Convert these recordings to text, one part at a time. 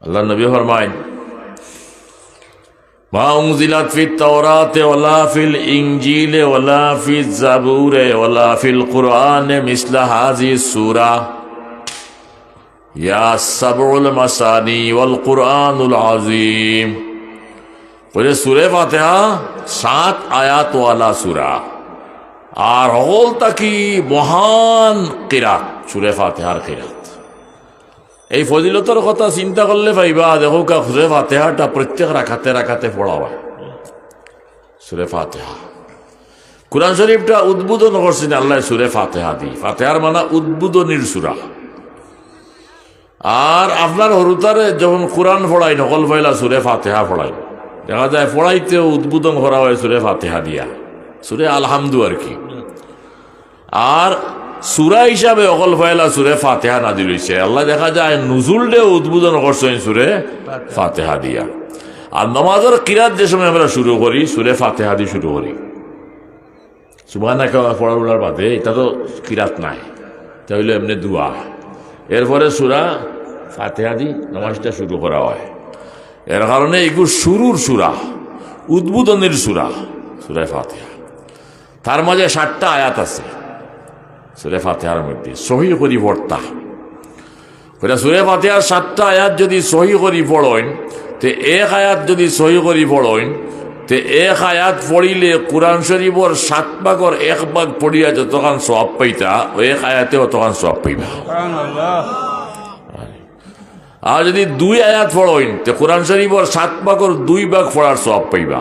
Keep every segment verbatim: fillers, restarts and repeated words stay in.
আল্লাহর নবী ফরমাইন, "মা উনজিলাত ফিত তাওরাতে ওয়ালা ফিল ইনজিলে ওয়ালা ফিজ জাবুরে ওয়ালা ফিল কুরআনে মিসলা হাজিস সূরা, ইয়া সাবউল মাসানি ওয়াল কুরআনুল আযীম।" কইলে সূরা ফাতিহা সাত আয়াতওয়ালা সূরা, আর হকল থাকি মহান কিরাত, সূরা ফাতিহার কিরাত। এই ফজিলতর কথা চিন্তা করলে পাইবা, দেখউক্কা, সূরা ফাতিহাটা প্রত্যেক রাকাতে রাকাতে পড়া অয়। সূরা ফাতিহা। কুরআন শরীফটা উদ্বোধন করছইন আল্লায় সূরা ফাতিহা দি। ফাতিহার মানা উদ্বোধনীর সূরা। আর আপনার হুরুতারে যখন কুরআন পড়াইন, হকল পয়লা সূরা ফাতিহা পড়াইন। দেখা যায় পড়াইতেও উদ্বোধন করা অয় সূরা ফাতিহা দিয়া, সূরা আলহামদু আর কি। আর সূরা হিসাবে হকল পয়লা সূরা ফাতিহা নাজিল অইছে। আল্লায় দেখা যায় নুজুলটাও উদ্বোধন করছইন সূরা ফাতিহা দিয়া। আর নমাজর কিরাত যে সময় আমরা শুরু করি, সূরা ফাতিহা দি শুরু করি। সুবহানাকা পড়ার বাদে, ইটা তো কিরাত নায়, ইটা অইলো এমনে দোয়া। এরপরে সূরা ফাতিহা দি নমাজটা শুরু করা অয়। এর কারণে ইগু শুরুর সূরা, উদ্বোধনীর সূরা, সূরা ফাতিহা। তার মাঝে সাতটা আয়াত আছে সূরা ফাতিহার মধ্যে, সহি করি পড়তা। কইরা সূরা ফাতিহার সাতটা আয়াত যদি সহি করি পড়ইন, তে এক আয়াত যদি সহি করি পড়ইন, তে এক আয়াত পড়িলে কুরআন শরীফর সাত ভাগর এক ভাগ পড়িয়া যতখান সওয়াব পাইতা, অউ এক আয়াতে অতখান সওয়াব পাইবা। আর যদি দুই আয়াত পড়ইন, তে কুরআন শরীফর সাত ভাগর দুই ভাগ পড়ার সওয়াব পাইবা।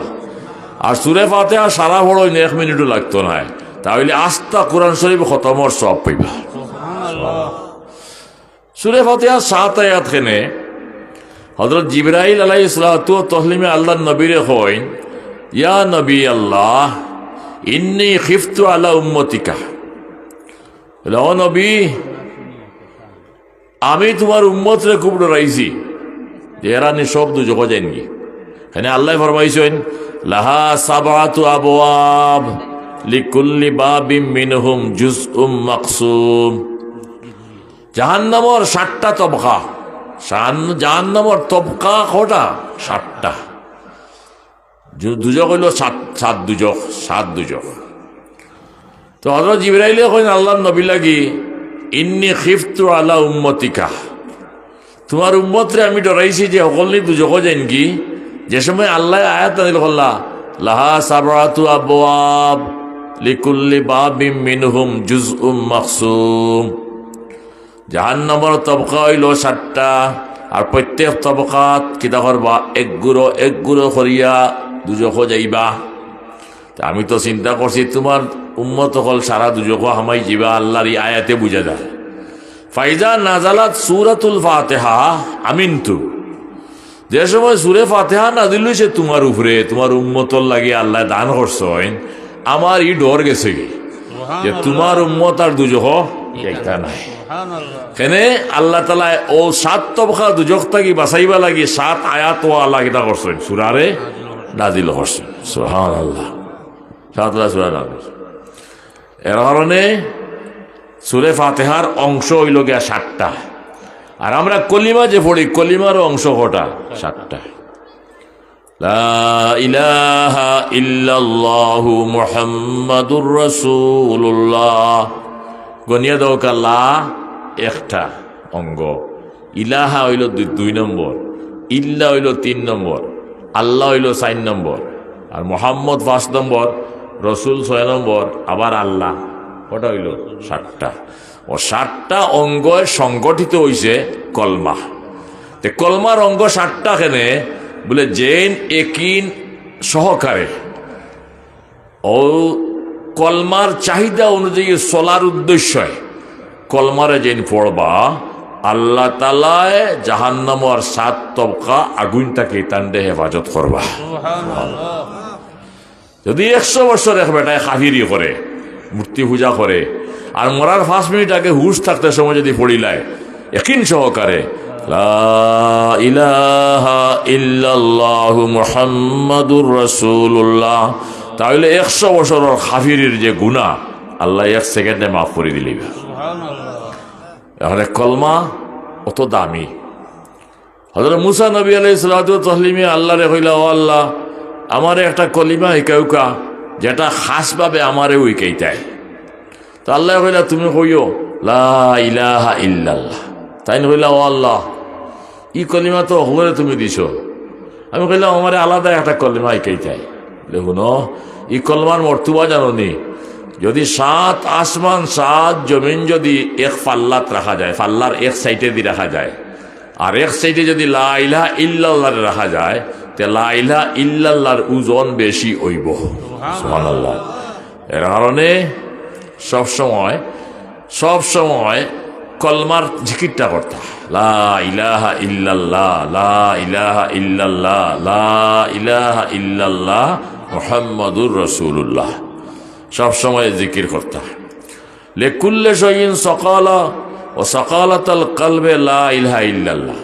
আর সূরা ফাতিহা সারা পড়ইন, এক মিনিটও লাগতো নায়, তা অইলে আস্তা কুরআন শরীফ খতমর সওয়াব পাইবা। সূরা ফাতিহা সাত আয়াত কেনে? হযরত জিবরাইল আলাইহিস সালাতু ওয়াত তাসলিমে আল্লাহর নবীরে কইন, "ইয়া নবী আল্লাহ, ইন্নী খিফতু আলা উম্মতিকা।" বলে, "ও নবী, আমি তুমার উম্মতরে খুব ডরাইছি যে এরা নি সব দুজখো যাইনগি।" কেনে আল্লায় ফরমাইছইন, "লাহা সাবআতু আবওয়াব, লিকুল্লি বাবিম মিনহুম জুজউম মাকসুম।" জাহান্নামর সাতটা তবকা। জাহান-, জাহান্নামর তবকা কয়টা? সাতটা। জু-, দুজখ অইলো সাত, সাত দুজখ, সাত দুজখ। তো হযরত জিবরাইলে কইন আল্লাহর নবী লাগি, "ইন্নী খিফতু আলা উম্মতিকা।" তুমার উম্মতরে আমি ডরাইছি যে হকলনি দুজখো যাইনগি। যে সময় আল্লায় আয়াত নাজিল করলা, "লাহা সাবআতু আবওয়াব, লিকুল্লি বাবিম মিনহুম জুজউম মাকসুম।" জাহান্নামর তবকা অইলো সাতটা, আর প্রত্যেক তবকাত কিতা করবা? এক গুরো এক গুরো করিয়া দুজখো যাইবা। তে আমি তো চিন্তা করছি, তুমার উম্মত অকল সারা দুজখো হামাই যিবা, আল্লাহর ই আয়াতে বুঝা যায়। ফাইজা নাজালাত সূরাতুল ফাতিহা, আমিনতু। যে সময় সূরা ফাতিহা নাজিল অইছে তুমার উপরে, তুমার উম্মতর লাগি আল্লায় দান করছইন, আমার ই ডর গেছেগি যে তুমার উম্মত আর দুজখো যাইতা নায়। সুবহানাল্লাহ। কেনে আল্লাহ তাআলায় অউ সাত তবকা দুজখ থাকি বাঁচাইবার লাগি সাত আয়াতওয়ালা কিতা করছইন, সূরারে নাজিল করছইন। সুবহানাল্লাহ। সাত আয়াত সূরা নাজিল করছইন। এর কারণে সূরা ফাতিহার অংশ অইলো গিয়া সাতটা। আর আমরা কলিমা যে পড়ি, কলিমারও অংশ কয়টা? সাতটা। লা ইলাহা ইল্লাল্লাহু মুহাম্মাদুর রাসূলুল্লাহ। গনিয়া দেউক্কা, লা একটা অঙ্গ, ইলাহা অইলো দুই, দুই নম্বর, ইল্লা অইলো তিন নম্বর, আল্লাহ অইলো চাইর নম্বর, আর মোহাম্মদ পাঁচ নম্বর, রসুল ছয় নম্বর, আবার আল্লাহ, কয়টা অইলো? সাতটা। অউ সাতটা অঙ্গয় সংগঠিত অইছে কলমা। তে কলমার অঙ্গ সাতটা কেনে? বলে যেইন একিন সহকারে অউ কলমার চাহিদা অনুযায়ী চলার উদ্দেশ্যে কলমারে যেইন পড়বা, আল্লাহ তাআলায় জাহান্নামর সাত তবকা আগুইন থাকি তানরে হেফাজত করবা। সুবহানাল্লাহ। যদি একশো বছর এক বেটায় কাফিরি করে, মূর্তি পূজা করে, আর মরার পাঁচ মিনিট আগে হুশ থাকতে সময় যদি পড়িলায়, একিন সহকারে, "লা ইলাহা ইল্লাল্লাহু মুহাম্মাদুর রাসূলুল্লাহ", তা অইলে একশো বছরর কাফিরির যে গুনা, আল্লায় এক সেকেন্ডে মাফ করি দিলিবা। সুবহানাল্লাহ। এখন কলমা অত দামি। হযরত মুসা নবী আলাইহিস সালাতু ওয়াস সালামে আল্লাহরে কইলা, "ও আল্লাহ, আমারে একটা কলিমা হিকাউক্কা, যেটা খাসভাবে আমারেউ হিকাইতায়।" তো আল্লায় কইলা, "তুমি কইও, লা ইলাহা ইল্লাল্লাহ।" তাইন কইলা, "ও আল্লাহ, ই কলিমা তো হকলরে তুমি দিছো।" আমি কইলাম, "আমারে আলাদা একটা কলিমা হিকাইতায়।" বলে, "হুনো, ই কলমার মর্তবা জানো নি? যদি সাত আসমান, সাত জমিন যদি এক ফাল্লাত রাখা যায়, ফাল্লার এক সাইডেদি রাখা যায়, আর এক সাইডে যদি লা ইলাহা ইল্লাল্লাহরে রাখা যায়, তে লা ইলাহা ইল্লাল্লাহর ওজন বেশি অইবো।" সুবহানাল্লাহ। এর কারণে সব সময়, সব সময় কলমার জিকিরটা করতা, লা ইলাহা ইল্লাল্লাহ, লা ইলাহা ইল্লাল্লাহ, লা ইলাহা ইল্লাল্লাহ, মুহাম্মাদুর রাসূলুল্লাহ। সব সময় জিকির করতা। লিকুল্লি শাইইন সাকালা ওয়া সাকালাতাল কলবি লা ইলাহা ইল্লাল্লাহ।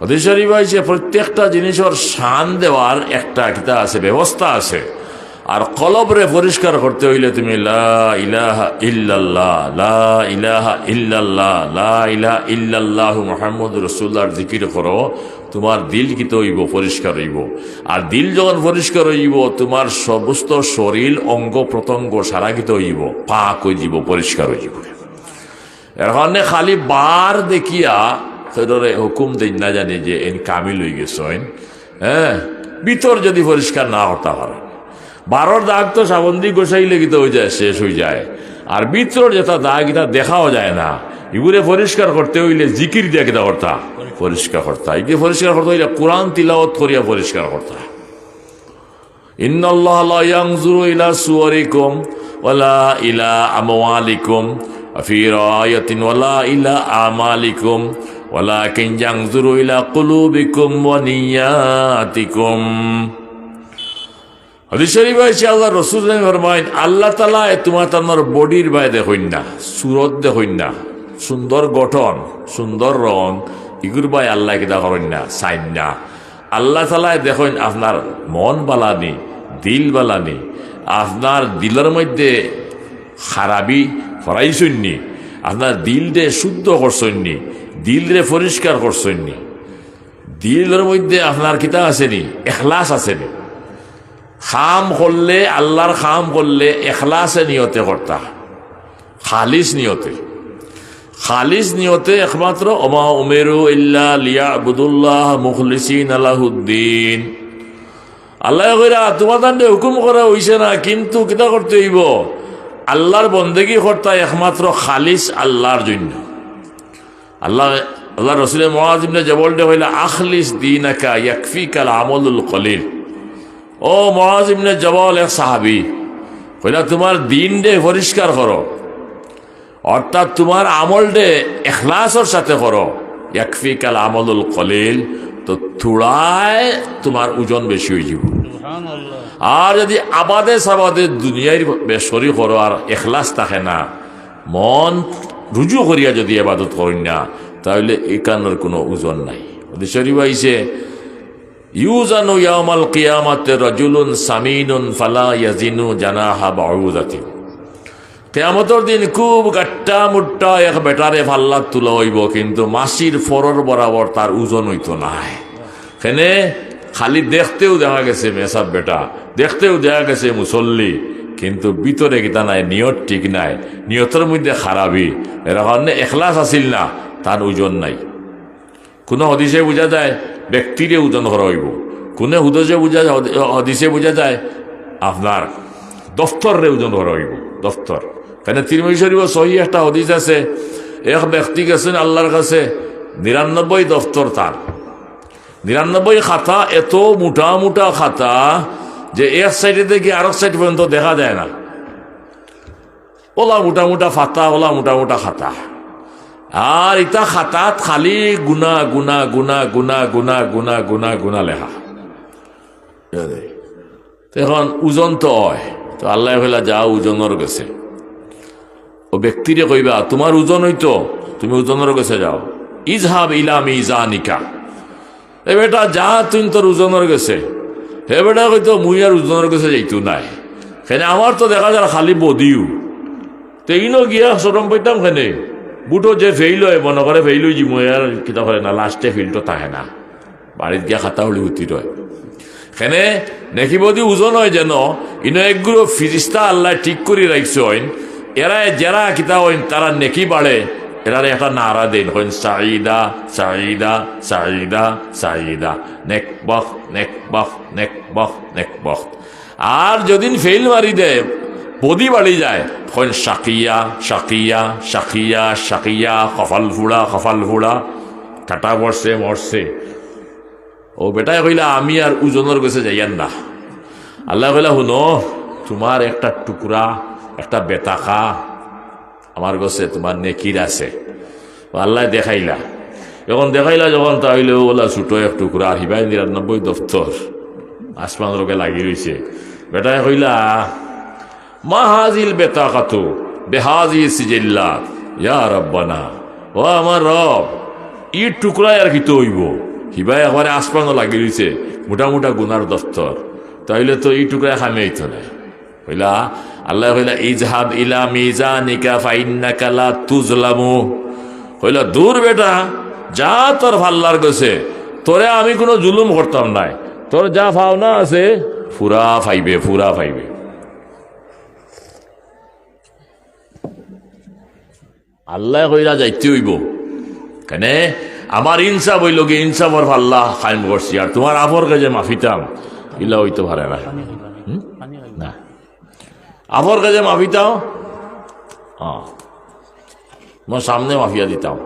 হাদিস শরীফ আইছে, প্রত্যেকটা জিনিসর শান দেওয়ার একটা কিতা আছে, ব্যবস্থা আছে। আর কলবরে পরিষ্কার করতে অইলে তুমি লা ইলাহা ইল্লাল্লাহ, লা ইলাহা ইল্লাল্লাহ, লা ইলাহা ইল্লাল্লাহু মুহাম্মাদুর রাসূলুল্লাহর জিকির করো, তুমার দিল কিতা অইবো? পরিষ্কার অইবো। আর দিল যখন পরিষ্কার অইবো, তুমার সমস্ত শরীর, অঙ্গ প্রত্যঙ্গ সারা কিতা অইবো? পাক অইযিবো, পরিষ্কার অইযিবো। এর কারণে খালি বার দেখিয়া কেউরে হুকুম দেইন না জানি যে এইন কামিল অইগেছইন। হ্যাঁ, ভিতর যদি পরিষ্কার না করতা পারো, বারর দাগ তো সাবনদি ঘষাইলে কিতা অইযায়, শেষ অইযায়। আর ভিতরর যেটা দাগ, ইটা দেখাও যায় না। ইগুরে পরিষ্কার করতে অইলে জিকির দিয়া কিতা করতা? পরিষ্কার করতা। ইগুরে পরিষ্কার করতে অইলে কোরআন তিলাওয়াত করিয়া পরিষ্কার করতা। ইন্নাল্লাহা লা ইয়ানজুরু ইলা সুওয়ারিকুম ওয়ালা ইলা আমওয়ালিকুম, ওয়া ফি রিওয়ায়াতিন ওয়ালা ইলা আমালিকুম, ওয়ালাকিন ইয়ানজুরু ইলা কুলুবিকুম ওয়া নিয়াতিকুম। হাদিস শরীফ আইছে, আল্লাহর রাসূল সাল্লাল্লাহু আলাইহি ওয়াসাল্লাম ফরমাইন, "আল্লাহ তাআলায় তুমার, তুমার বডির বায় দেখইন না, সুরত দেখইন না, সুন্দর গঠন, সুন্দর রং, ইগুর বায় আল্লায় কিতা করইন না, চাইন না।" আল্লাহ তাআলায় দেখইন আপনার মন বালানি, দিল বালানি, আপনার দিলর মধ্যে খারাপি ফরাইছইন নি, আপনার দিলরে শুদ্ধ করছইন নি, দিলরে পরিষ্কার করছইন নি, দিলর মধ্যে আপনার কিতা আছে নি, এখলাস আছে নি। কাম করলে, আল্লাহর কাম করলে এখলাসে নিয়তে করতা, খালিস নিয়তে। খালিস নিয়তে একমাত্র, "ওমা উমিরু ইল্লা লিয়াবুদুল্লাহ মুখলিসিনা লাহুদ্দিন।" আল্লায় কইরা, "তুমাতানরে হুকুম করা অইছে না, কিন্তু কিতা করতে অইবো? আল্লাহর বন্দেগী করতা একমাত্র খালিস আল্লাহর জন্য।" আল্লাহ, আল্লাহর রাসূলে মুআজ ইবনে জবলরে কইলা, "আখলিস দীনাকা ইয়াকফিকাল আমালুল কলিল।" ও মুআজ ইবনে জবল, এক সাহাবী, কইলা, "তুমার দিনরে পরিষ্কার করো, অর্থাৎ তুমার আমলরে এখলাসর সাথে করো, ইয়াকফিকাল আমালুল কলিল, তো থুড়ায় তুমার ওজন বেশি অইযিবো।" সুবহানাল্লাহ। আর যদি আবাদে সাবাদে দুনিয়ার বেশরি করো আর এখলাস থাকে না, মন রুজু করিয়া যদি ইবাদত করইন না, তাইলে ইখানর কুনু ওজন নাই। হাদিস শরীফ আইছে, "ইউজানু ইয়াউমাল কিয়ামাতি রাজুলুন সামিনুন ফালা ইয়াজিনু জানাহা বাউদাতিন।" কিয়ামতর দিন খুব গাট্টা মুট্টা এক বেটারে ফাল্লাত তুলা অইবো, কিন্তু মাছির ফরর বরাবর তার ওজন অইতো নায়। কেনে খালি দেখতেউ দেখা গেছে মেসাব বেটা, দেখতেউ দেখা গেছে মুসল্লি, কিন্তু ভিতরে কিতা নাই, নিয়ত ঠিক নাই, নিয়তর মধ্যে খারাপি, এর কারণে এখলাস আছিল না, তার ওজন নাই। কুনু হাদিসে বুঝা যায় ব্যক্তিরে ওজন করা অইবো, কুনু হাদিসে বুঝা যায়, হাদিসে বুঝা যায় আপনার দফতররে ওজন করা অইবো, দফতর। কেনে তিরমিজি শরীফো সহিহ একটা হাদিস আছে, এক ব্যক্তি গেছইন আল্লাহর কাছে, নিরানব্বই দফতর তার, নিরানব্বই খাতা, এত মুটা মুটা খাতা যে এক সাইডে থাকি আরক সাইড পর্যন্ত দেখা যায় না। অলা মুটা মুটা পাতা, অলা মুটা মুটা খাতা। আর ইতা খাতাত খালি গুনা, গুনা, গুনা, গুনা, গুনা, গুনা, গুনা, গুনা লেখা। তো এখন ওজন তো অয়, তো আল্লায় কইলা, "যাও ওজনর গেছে।" অউ ব্যক্তিরে কইবা, "তুমার ওজন অইতো, তুমি ওজনর গেছে যাও।" "ইজহাব ইলা মিজানিকা।" এ বেটা, যা তুই তোর ওজনর গেছে। হে বেটা কইতো, "মুই আর ওজনর গেছে যাইতো নায়। কেনে আমার তো দেখা যার খালি বডিউ।" তে ইনো গিয়া শরম পাইতাম কেনে? বুটো যে ফেইল অয়, মনো করে ফেইল অইযিমু, আর কিতা করে না, লাস্টে ফেইল তো থাকে না, বাড়িত গিয়া খাতা উড়ি হুতি রয়। কেনে নেকি বদি ওজন অয় যেন, ইনো এক গ্রুপ ফিরিস্তা আল্লায় ঠিক করি রাখছইন, এরা যেরা কিতা অইন, তারার নেকি বাড়ে, এরারে একটা নারা দেইন, কইন, "সাইদা, সাইদা, সাইদা, সাইদা, নেকবখ, নেকবখ, নেকবখ, নেকবখ।" আর যদিন ফেইল মারি দেয়, বদি বাড়ি যায়, কইন, "শাকিয়া, শাকিয়া, শাকিয়া, শাকিয়া, কপাল ফুড়া, কপাল ফুড়া, ঠাটা পড়ছে, মরছে।" ও বেটায় কইলা, "আমি আর ওজনর গেছে যাইয়ার না।" আল্লায় কইলা, "হুনো, তুমার একটা টুকরা, একটা বেতাকা আমার গেছে তুমার নেকির আছে।" ও আল্লায় দেখাইলা। যখন দেখাইলা, যখন তা অইলে ওলা ছোট এক টুকরা, আর হিবায় নিরানব্বই দপ্তর, আসমান রোগে লাগি রইছে। বেটায় কইলা, "মা হাজিল বেতাকাতু বেহাজি সিজিল্লাত, ইয়া রব্বানা, ও আমার রব, ই টুকরায় আর কিতা অইবো?" হিবায় একবারে আসমানো লাগি রইছে, মোটা মোটা গুনার দপ্তর, তাইলে তো ই টুকরায় কামে আইতো নায়। কইলা, আল্লায় কইলা, "ইজহাব ইলা মিজানিকা ফাইন্নাকা লা তুজলামু।" কইলা, "দূর বেটা, যা তোর ফাল্লার গেছে, তোরে আমি কুনু জুলুম করতাম নায়, তোর যা পাওনা আছে, পুরা পাইবে, পুরা পাইবে।" আল্লায় কইরা যাইতে অইবো। কেনে? আমার ইনসাফ অইলো গি, ইনসাফর ফাল্লা কায়েম করছি। আর তুমার আফর গেজে মাফিতাম, ইলা অইতো পারে না। হুম? না। আফর গেজে মাফিতাম, হ্যাঁ। তুমার সামনে মাফিয়া দিতাম।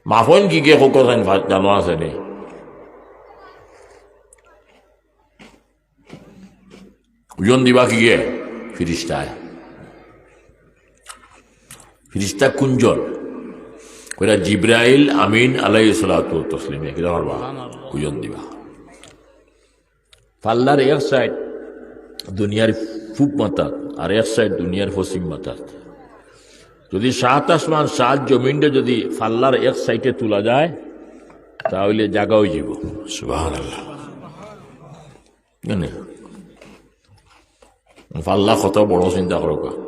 মাফইন কিগে কউক্কা চাইন জানো আছে নি? ওজন দিবা কিগে? ফিরিস্তায়। ফিরিস্তা কুনজন? কইরা জিব্রাইল আমিন আলাইহিস সালাতু ওয়াত তাসলিমে। কিতা করবা? ওজন দিবা। ফাল্লার এক সাইড দুনিয়ার পূব মাথাত, আর এক সাইড দুনিয়ার পশ্চিম মাথাত। যদি সাত আসমান, সাত জমিনরে যদি ফাল্লার এক সাইডে তুলা যায়, তা অইলে জাগা অইযিবো। সুবহানাল্লাহ। জানে? ফাল্লা কত বড়, চিন্তা করউক্কা।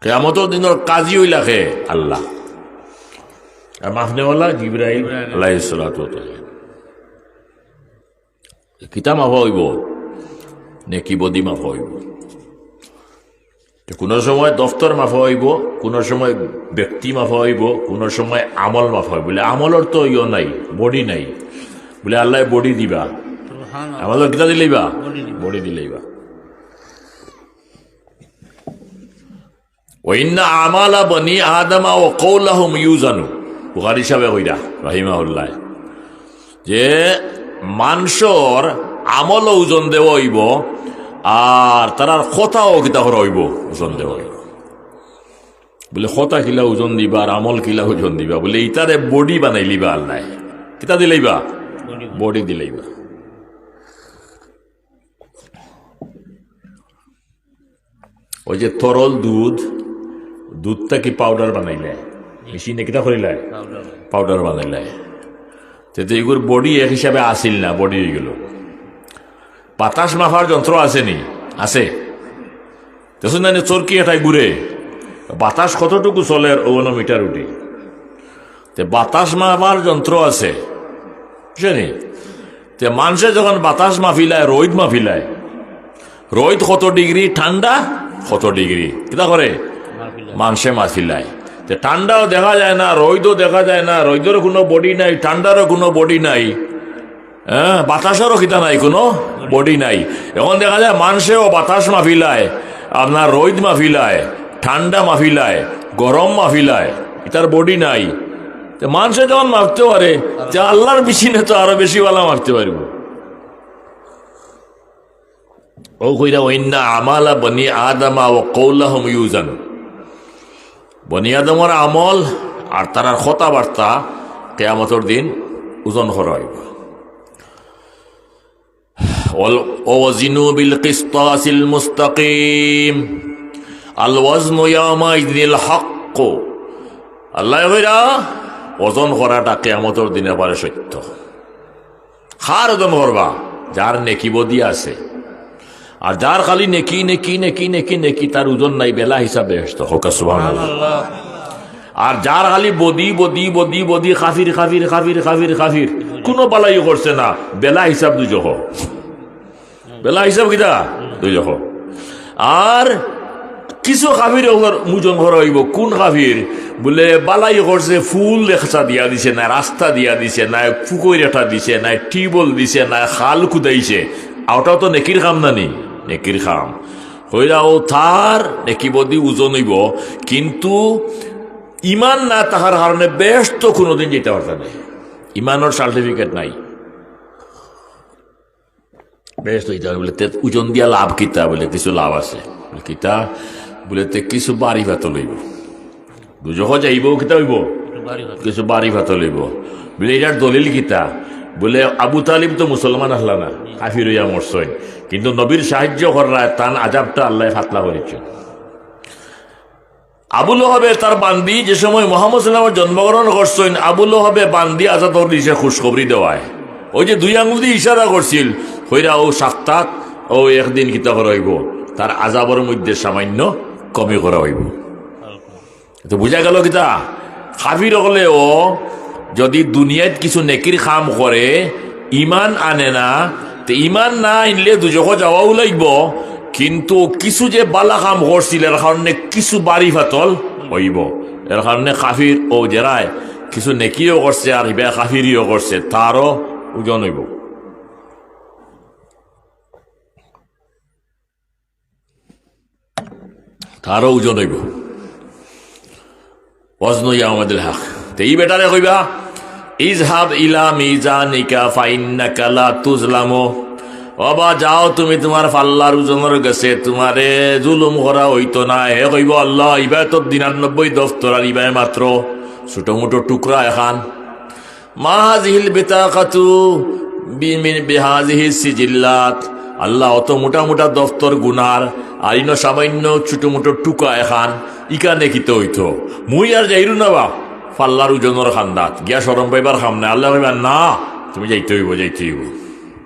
কিয়ামতর দিনর কাজী অইলা কে? আল্লাহ। আর মাফ নেওয়ালা জিব্রাইল আলাইহিস সালাতু ওয়াস সালাম। কিতা মাফা অইবো? নেকি বদি মাফা অইবো। তো কুনু সময় দপ্তর মাফা অইবো, কুনু সময় ব্যক্তি মাফা অইবো, কুনু সময় আমল মাফা অইবো। বুলে, "আমলর তো ইয়ো নাই, বডি নাই।" বুলে, "আল্লায় বডি দিবা।" সুবহানাল্লাহ। আমলর কিতা দিলাইবা? বডি দিবা। বডি দিলাইবা। "ওয়া ইন্না আমালা বনি আদামা ওয়া কওলাহুম ইউজানু।" বুখারী সাহেবে কইরা, রাহিমাহুল্লাহ, যে মানষর আমলও ওজন দেওয়া অইবো, আর তারার কথাও কিতা করা অইবো, ওজন দেওয়া অইবো। বুলে, "কথা কিলা ওজন দিবা আর আমল কিলা ওজন দিবা?" বুলে, "ইতারে বডি বানাইলিবা আল্লায়।" কিতা দিলাইবা? বডি। বডি দিলাইবা। ওই যে তরল দুধ, দুধ থাকি পাউডার বানাইলে, মেশিনে কিতা করিলে? পাউডার। পাউডার বানাইলে। তে তো এগুর বডি এক হিসাবে আসিল না, বডি অইগেলো। বাতাস মাপার যন্ত্র আছে নি? আছে। দেখছইন না নি, চরকি এটায় ঘুরে, বাতাস কতটুকু চলের, অউ অনো মিটার উঠি। তে বাতাস মাপার যন্ত্র আছে, বুঝছইন নি? তে মানষে যখন বাতাস মাপিলায়, রইদ মাপিলায়, রইদ কত ডিগ্রি, ঠান্ডা কত ডিগ্রি, কিতা করে? মানষে মাপিলায়। তে ঠান্ডাও দেখা যায় না, রইদও দেখা যায় না, রইদর কুনু বডি নাই, ঠান্ডারও কুনু বডি নাই, হ্যাঁ, বাতাসরও কিতা নাই, কুনু বডি নাই। এখন দেখা যায় মানষেও বাতাস মাপিলায়, আপনার রইদ মাপিলায়, ঠান্ডা মাপিলায়, গরম মাপিলায়, ইতার বডি নাই। তে মানষে যখন মাপতে পারে, তে আল্লার মেশিনে তো আরো বেশি ভালা মাপতে পারবো। অউ কইরা, "ওয়া ইন্না আমালা বনি আদামা ওয়া কওলাহুম ইউজান।" বনি আদমর আমল আর তারার কথাবার্তা কিয়ামতর দিন ওজন করা অইবো। ওয়াল-, ওয়া ওয়াজিনু বিল কিসতাসিল মুস্তাকিম। আল ওয়াজনু ইয়াউমাইদিনিল হক। আল্লায় কইরা, ওজন করাটা কিয়ামতর দিন একেবারে সত্য। কার ওজন করবা? যার নেকি বদি আছে। আর যার খালি নেকি, নেকি, নেকি, নেকি, নেকি, তার ওজন নাই, বেলা হিসাব বেহেশত। কউক্কা সুবহানাল্লাহ। আর যার খালি বদি, বদি, বদি, বদি, কাফির, কাফির, কাফির, কাফির, কাফির, কুনু বালাইও করছে না, বেলা হিসাব দুজখ। বেলা হিসাব কিতা? দুজখ। আর কিছু কাফির অকলর ওজন করা অইবো। কুন কাফির? বুলে বালাই করছে, ফুল একটা দিয়া দিছে, না রাস্তা দিয়া দিছে, না পুকুর একটা দিছে, না টিউবওয়েল দিছে, না খাল খুদাইছে। আর ওটাও তো নেকির কাম না নি? নেকির কাম। কইরা অউ তার নেকি বদি ওজন অইবো, কিন্তু ইমান না থাকার কারণে বেহেশতো কুনুদিন যাইতা পারতা নায়। ইমানর সার্টিফিকেট নাই। বেহেশতো যাইতা পারতা নায়। বুলে, "তে ওজন দিয়া লাভ কিতা?" বুলে, "কিছু লাভ আছে।" বুলে, "কিতা?" বুলে, "তে কিছু বাড়ি ফাতল অইবো।" দুজখো যাইবো, কিতা অইবো? কিছু বাড়ি ফাতল অইবো। বুলে, "ইটার দলিল কিতা?" বুলে, "আবু তালিব তো মুসলমান আছলা না, কাফির অইয়া মরছইন, কিন্তু নবীর সাহায্য কররায়, তান আযাবটা আল্লায় ফাতলা করিছইন।" আবু লহবে তার বান্দি, যে সময় মোহাম্মদ সাল্লাল্লাহু আলাইহি ওয়াসাল্লাম জন্মগ্রহণ করছইন, আবু লহবে বান্দি আজাদ করি দিছে খুশখবরি দেওয়ায়। ওই যে দুই আঙ্গুল দি ইশারা করছিল, কইরা অউ সাক্ষাৎ, অউ একদিন কিতা করা অইবো, তার আযাবর মধ্যে সামান্য কমি করা অইবো। তো বুঝা গেল কিতা? কাফির অকলেও যদি দুনিয়াত কিছু নেকির কাম করে, ইমান আনে না, তে ইমান না আনলে দুজখো যাওয়াও লাগবো, কিন্তু কিছু যে বালা কাম করছিল, এর কারণে কিছু বাড়ি ফাতল অইবো। এর কারণে কাফির অউ যেরায় কিছু নেকিও করছে আর ইবায় কাফিরিও করছে, তারও ওজন অইবো। তারও ওজন অইবো। ওয়াজনু ইয়াউমিল হক। তে ই বেটারে কইবা, "ইযহাব ইলা মিজানিকা ফাইন্নাকা লা তুজলামু।" ও বা, যাও তুমি তুমার পাল্লার ওজনর গেছে, তুমারে জুলুম করা অইতো নায়। হে কইবো, "আল্লাহ, ইবায় তো নিরানব্বই দফতর আর ইবায় মাত্র ছোট মোটো টুকরা এখান।" মা হাযিহিল বিতাকাতু বি-, মিন-, বিহাযিহিস সিজিল্লাত। আল্লাহ, অত মোটা মোটা দফতর গুনার, আর ইনো সামান্য ছোট মোটো টুকা এখান, ইখানে কিতা অইতো? মুই আর যাইরু না বা, পাল্লার ওজনর কান্দাত গিয়া শরম পাইবার কাম নাই। আল্লায় কইবা, "না, তুমি যাইতে অইবো, যাইতে অইবো।"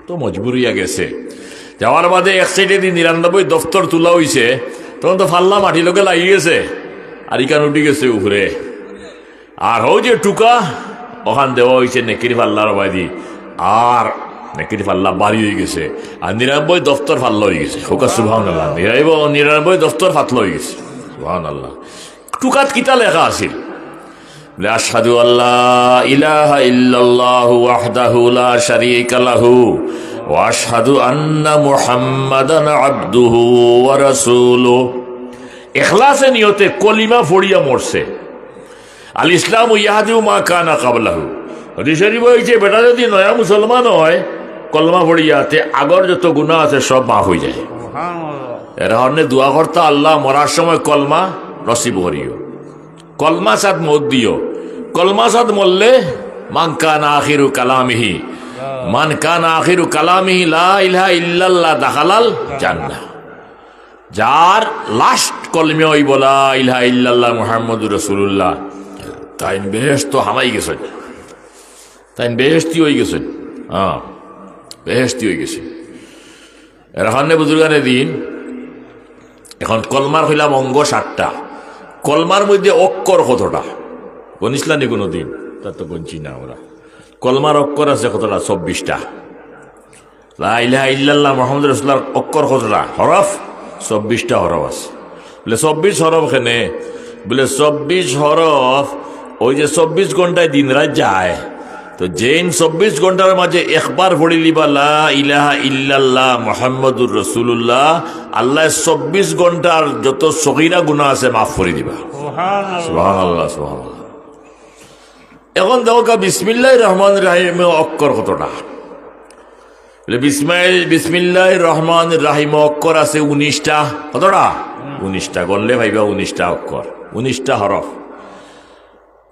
তো মজবুর অইয়া গেছে। যাওয়ার বাদে এক সাইডেদি নিরানব্বই দফতর তুলা অইছে, তখন তো পাল্লা মাটির লগে লাগি গেছে, আর ইখান উঠি গেছে উপরে। আর অউ যে টুকা, অখান দেওয়া অইছে নেকির পাল্লার বায়দি, আর নেকির পাল্লা ভারি অইগেছে, আর নিরানব্বই দফতর পাল্লা অইগেছে। কউক্কা সুবহানাল্লাহ। নিরানব্বই, নিরানব্বই দফতর পাতলা অইগেছে। সুবহানাল্লাহ। টুকাত কিতা লেখা আছিল? বুলে, "আশহাদু আল্লা ইলাহা ইল্লাল্লাহু ওয়াহদাহু লা শারীকা লাহু ওয়া আশহাদু আন্না মুহাম্মাদান আবদুহু ওয়া রাসূলুহু।" ইখলাসে নিয়তে কলিমা পড়িয়া মরছে। "আল ইসলামু ইয়াহদিমু মা কানা ক্বাবলাহু।" হাদিস শরীফো অইছে, বেটা যদি নয়া মুসলমান অয়, কলমা পড়িয়া, তে আগর যত গুনা আছে সব মাফ অইযায়। এর কারণে দোয়া করতা, "আল্লাহ, মরার সময় কলমা নসিব করিও, কলমার সাথ মউত দিও।" কলমার সাথ মরলে, "মান কানা আখিরু কালামিহি, মান কানা আখিরু কালামিহি লা ইলাহা ইল্লাল্লাহ দাখালাল জান্নাহ।" যার লাস্ট কলমা অইবো লা ইলাহা ইল্লাল্লাহ মুহাম্মাদুর রাসূলুল্লাহ, তাইন বেহেশতো হামাই গেছইন, তাইন বেহেশতি অইগেছইন। হ্যাঁ, বেহেশতি অইগেছইন। এর কারণে বুজুর্গানে দিন, এখন কলমার কইলাম অঙ্গ সাতটা, কলমার মধ্যে অক্ষর কতটা? গণিছলা নি কুনুদিন? তা তো গণছি না আমরা। কলমার অক্ষর আছে কতটা? চব্বিশটা। লা ইলাহা ইল্লাল্লাহ মুহাম্মাদুর রাসূলুল্লাহর অক্ষর কতটা? হরফ? চব্বিশটা হরফ আছে। বুলে, "চব্বিশ হরফ কেনে?" বুলে, "চব্বিশ হরফ, অউ যে চব্বিশ ঘন্টায় দিন রাইত যায়, তো যেইন চব্বিশ ঘন্টার মাঝে একবার পড়িলিবা লা ইলাহা ইল্লাল্লাহ মুহাম্মাদুর রাসূলুল্লাহ, আল্লায় চব্বিশ ঘন্টার যত সগীরা গুনা আছে মাফ করি দিবা।" সুবহানাল্লাহ। সুবহানাল্লাহ, সুবহানাল্লাহ। এখন দেখউক্কা, বিসমিল্লাহির রহমানির রহিমো অক্ষর কতটা? বুলে, বিসমাইল-, বিসমিল্লাহির রহমানির রহিমো অক্ষর আছে উনিশটা। কতটা? উনিশটা। গনলে পাইবা উনিশটা অক্ষর, উনিশটা হরফ।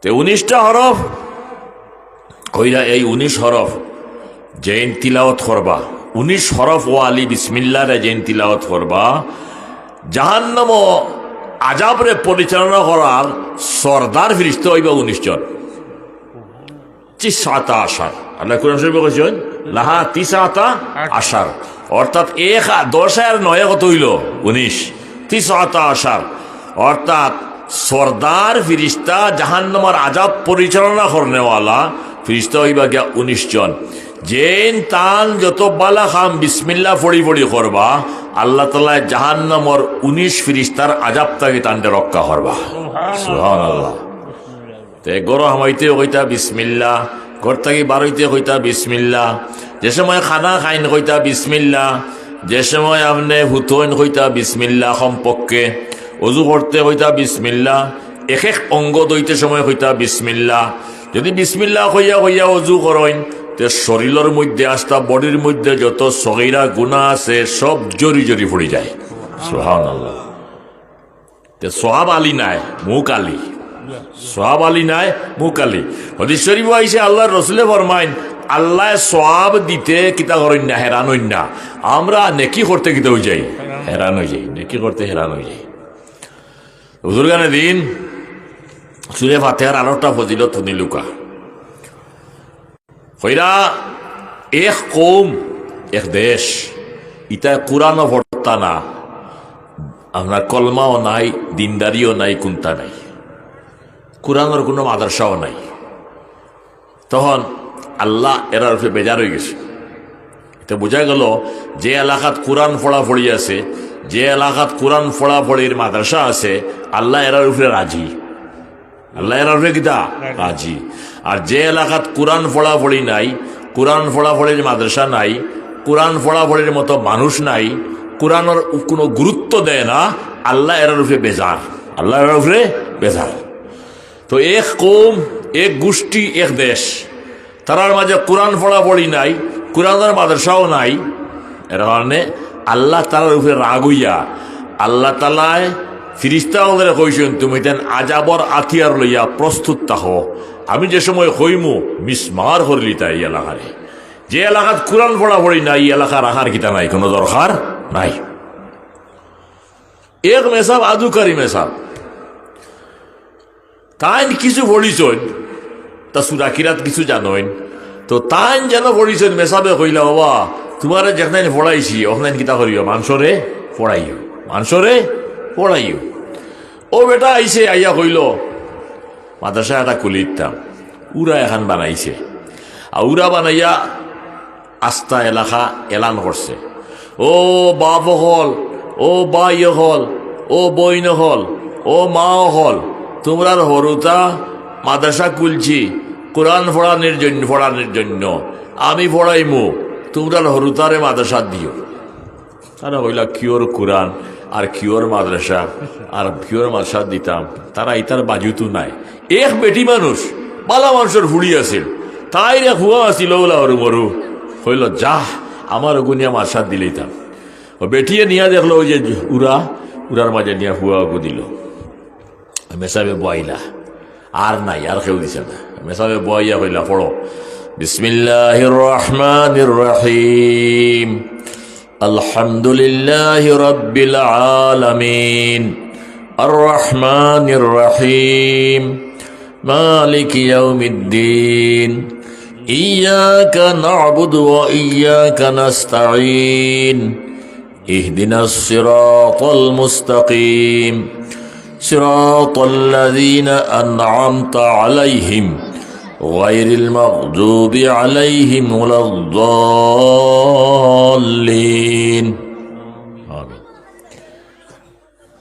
তে উনিশটা হরফ কইরা, এই উনিশ হরফ যেইন তিলাওয়াত করবা, উনিশ হরফ ওয়ালি বিসমিল্লাহরে যেইন তিলাওয়াত করবা, জাহান্নামো আযাবরে পরিচালনা করার সর্দার ফিরিস্তা অইবা উনিশ জন। তিসআতা আশার। আল্লাহ কোরআন শরীফে কইছইন, "লাহা তিসআতা আশার", অর্থাৎ এক আ-, দশ আর নয় কত অইলো? উনিশ। তিসআতা আশার, অর্থাৎ সর্দার ফিরিস্তা, জাহান্নামর আযাব পরিচালনা করনেওয়ালা ফিরিস্তা অইবা গিয়া উনিশ জন। যেইন তান যত বালা কাম বিসমিল্লাহ পড়ি পড়ি করবা, আল্লাহ তাআলায় জাহান্নামর উনিশ ফিরিস্তার আযাব থাকি তানরে রক্ষা করবা। সুবহানাল্লাহ। তে ঘরো হামাইতেও কইতা বিসমিল্লাহ, ঘর থাকি বারইতে কইতা বিসমিল্লাহ, যে সময় খানা খাইন কইতা বিসমিল্লাহ, যে সময় আপনে হুতইন কইতা বিসমিল্লাহ, কমপক্ষে অজু করতে কইতা বিসমিল্লাহ, এক এক অঙ্গ ধইতে সময় কইতা বিসমিল্লাহ। যদি বিসমিল্লাহ কইয়া কইয়া অজু করইন, তে শরীলর মধ্যে, আস্তা বডির মধ্যে যত সগীরা গুনাহ আছে, সব জরি জরি পড়ি যায়। সুবহানাল্লাহ। তে সওয়াব আলী নায়, মুখ আলী। সওয়াব আলী নায়, মুখ আলী। হাদিস শরীফো আইছে, আল্লাহর রসুলে ফরমাইন, "আল্লায় সওয়াব দিতে কিতা করইন না, হেরান অইন না।" আমরা নেকি করতে কিতা অই যাই? হেরান অই যাই। নেকি করতে হেরান অই যাই। বুজুর্গানে দিন, সুরে ফাতিহার আরোটা ফজিলত হুনিলুকা। কইরা এক কওম, এক দেশ, ইতায় কোরআনও পড়তা না, আপনার কলমাও নাই, দিনদারিও নাই, কুন্তা নাই, কোরআনর কুনু মাদ্রাসাও নাই। তখন আল্লাহ এরার উপরে বেজার অই গেছে। ইতে বুঝা গেল, যে এলাকাত কোরআন পড়াপড়ি আছে, যে এলাকাত কোরআন পড়াপড়ির মাদ্রাসা আছে, আল্লাহ এরার উপরে রাজি। আল্লাহ এরার উপরে কিতা? রাজি। আর যে এলাকাত কোরআন পড়াপড়ি নাই, কোরআন পড়াপড়ির মাদ্রাসা নাই, কোরআন পড়াপড়ির মতো মানুষ নাই, কোরআনর কুনু গুরুত্ব দেয় না, আল্লাহ এরার উপরে বেজার। আল্লাহ এরার উপরে বেজার। তো এক কওম, এক গোষ্ঠী, এক দেশ, তারার মাঝে কোরআন পড়াপড়ি নাই, কোরআনর মাদ্রাসাও নাই। এর কারণে আল্লাহ তাআলার উপরে রাগ অইয়া আল্লাহ তাআলায় ফিরিস্তা অকলরে কইছইন, "তুমি তান আযাবর আতিয়ার লইয়া প্রস্তুত থাকো, আমি যে সময় কইমু, মিসমার করিলিতায় ই এলাকারে। যে এলাকাত কোরআন পড়াপড়ি নাই, ই এলাকা রাখার কিতা নাই, কুনু দরকার নাই।" এক মেসাব, আদুকারি মেসাব, তাইন কিছু পড়িছইন, তা সুরা কিরাত কিছু জানইন। তো তাইন যেন পড়িছইন, মেসাবে কইলা, "বাবা, তুমারে যেখান পড়াইছি, অখান কিতা করিও, মানষরে পড়াইও, মানষরে পড়াইও।" অউ বেটা আইছে, আইয়া কইলো, "মাদ্রাসা এটা খুলি দিতাম।" উরা এখান বানাইছে, আর উরা বানাইয়া আস্তা এলাকা এলান করছে, "ও বাপ অকল, ও ভাই অকল, ও বইন অকল, ও মা অকল, তুমরার হুরুতা মাদ্রাসা খুলছি কোরআন পড়ানির জন্য, পড়ানির জন্য। আমি পড়াইমু, তুমরার হুরুতারে মাদ্রাসাত দিও।" তারা কইলা, "কিওর কোরআন আর কিওর মাদ্রাসা আর কিওর মাদ্রাসাত দিতাম?" তারা ইতার বাজুতু নাই। এক বেটি মানুষ, বালা মানষর ফুড়ি আছিল, তাইর এক ফুয়া আছিল, অউলা হুরু মরু, কইলো, "যা, আমার অগুনিয়া মাদ্রাসাত দিলাইতাম।" অউ বেটিয়ে নিয়া দেখলো, অউ যে উরা, উরার মাঝে নিয়া ফুয়া অগু দিলো। মেসাবে বওয়াইলা, আর নাই, আর কেউ দিছে না। মেসাবে বওয়াইয়া কইলা, "পড়ো।" বিসমিল্লাহির রহমানির রহিম। الحمد لله رب العالمين. الرحمن الرحيم. مالك يوم الدين. إياك نعبد وإياك نستعين. اهدنا الصراط المستقيم. صراط الذين أنعمت عليهم غير المغضوب عليهم ولا الضالين. آمين.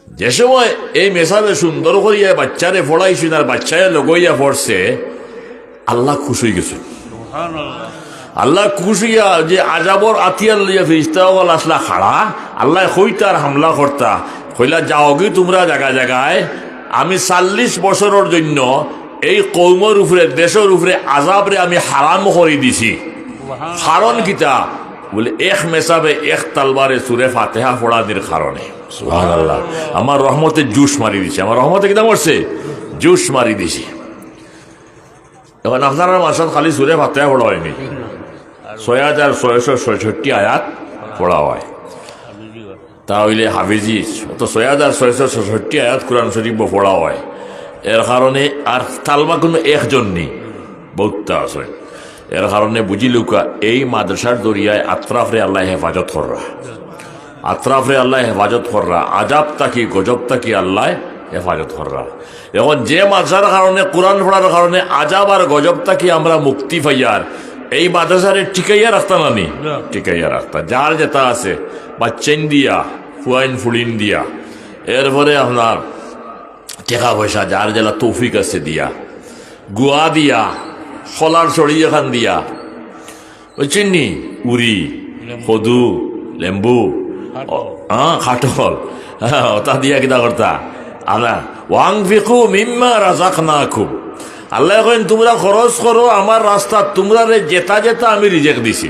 যে সময় এই মেসাবে সুন্দর করিয়া বাচ্চারে পড়াইছইন আর বাচ্চায় লগইয়া পড়ছে, আল্লাহ খুশ অই গেছে। আল্লাহ খুশ অইয়া যে আযাবর আতিয়ার লইয়া ফিরিস্তা অকল আছলা খাড়া, আল্লায় কইতা আর হামলা করতা, কইলা, "যাওগি তুমরা জাগা জাগায়, আমি চল্লিশ বছরর জন্য এই কওমর উপরে, দেশর উপরে আযাবরে আমি হারাম করি দিছি।" কারণ কিতা? বলে, এক মেসাবে এক তালবারে সুরে ফাতিহা পড়ানির কারণে। সুবহানাল্লাহ। আমার রহমতে জোশ মারি দিছে। আমার রহমতে কিতা মারছে? জোশ মারি দিছে। এখন আপনারার মাদ্রাসাত খালি সুরে ফাতিহা পড়া অয়নি, ছয় হাজার ছয়শো ছয়ষট্টি আয়াত পড়া অয়। তা অইলে হাফিজি, অত ছয় হাজার ছয়শো ছয়ষট্টি আয়াত কোরআন শরীফ পড়া অয়। এর কারণে আর তালবা কুনু একজন নি, বউততা আছে। এর কারণে বুঝিলউক্কা, এই মাদ্রাসার জরিয়ায় আত্রাফরে আল্লায় হেফাজত কররা। আত্রাফরে আল্লায় হেফাজত কররা। আজাব থাকি, গজব থাকি আল্লায় হেফাজত কররা। এখন যে মাদ্রাসার কারণে, কোরআন পড়ার কারণে আজাব আর গজব থাকি আমরা মুক্তি পাইয়ার, এই মাদ্রাসারে টিকাইয়া রাখতা না নি? টিকাইয়া রাখতা। যার যেটা আছে, বাচ্চাইন দিয়া, ফুয়াইন ফুড়িন দিয়া, এরপরে আপনার টেকা পয়সা যার যেলা তৌফিক আছে দিয়া, গুয়া দিয়া, কলার ছড়ি এখান দিয়া, বুঝছইন নি? উরি, কদু, লেম্বু, কাঠল। অ, হ্যাঁ, কাঠল। হ্যাঁ, ওটা দিয়া কিতা করতা? আল্লাহ, "ওয়াংফিকু মিম্মা রাযাকনাকুম।" আল্লায় কইন, "তুমরা খরচ করো আমার রাস্তাত, তুমরারে যেটা যেটা আমি রিজিক দিছি।"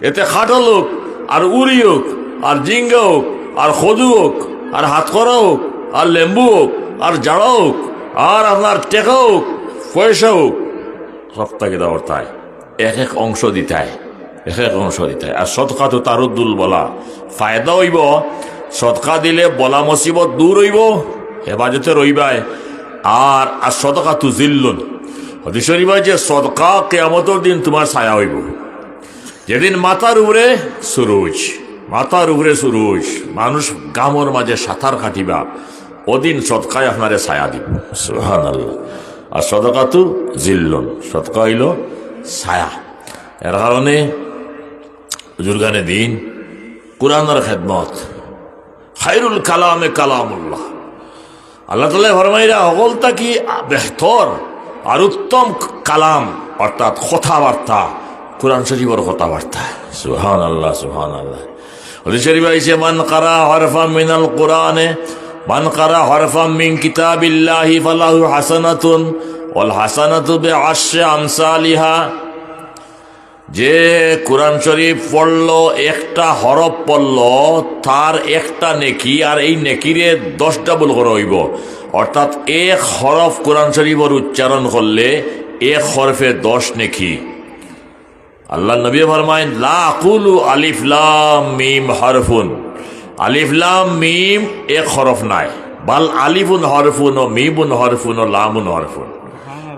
এতে কাঠল অউক, আর উরি অউক, আর জিঙ্গা অউক, আর কদু অউক, আর হাতকরা অউক, আর লেম্বু অউক, আর জাড়া অউক, আর আপনার টেকা অউক, পয়সা অউক, সবটা কিতা করতায়? এক এক অংশ দিতায়, এক এক অংশ দিতায়। আর সদকাতু তারুদ্দুল বালা, ফায়দা অইবো, সদকা দিলে বালা মুসিবত দূর অইবো, হেফাজতে রইবায়। আর, আর সদকাতু জিল্লুন, হাদিস শরিফ আছে, সদকা কিয়ামতর দিন তুমার ছায়া অইবো। যেদিন মাথার উপরে সুরুজ, মাথার উপরে সুরুজ, মানুষ ঘামর মাঝে সাঁতার কাটিবা, ওদিন সদকায় আপনারে ছায়া দিবো। সুবহানাল্লাহ। আর সদকাতু জিল্লুন, সদকা অইলো ছায়া। এর কারণে বুজুর্গানে দিন, কোরআনর খেদমত, খায়রুল কালামে কালামুল্লাহ। আল্লাহ তাআলায় ফরমাইরা, হকল থাকি বেহতর আর উত্তম কালাম, অর্থাৎ কথাবার্তা, কোরআন শরিফর কথাবার্তা। সুবহানাল্লাহ, সুবহানাল্লাহ। হাদিস শরিফ আইছে, "মান কারা হরফাম মিনাল কোরআনে, মান কারা হরফাম মিন কিতাবিল্লাহি ফালাহু হাসানাতুন, ওয়াল হাসানাতু বিআশরি আমসালিহা।" যে কোরআন শরিফ পড়লো, একটা হরফ পড়লো, তার একটা নেকি, আর এই নেকিরে দশ ডাবল করা অইবো। অর্থাৎ এক হরফ কোরআন শরিফর উচ্চারণ করলে এক হরফে দশ নেকি। আল্লার নবীয়ে ফরমাইন, "লা আকুলু আলিফ লাম মিম হরফুন।" আলিফ লাম মিম এক হরফ নায়, বাল আলিফুন হরফুন ও মিমুন হরফুন ও লামুন হরফুন।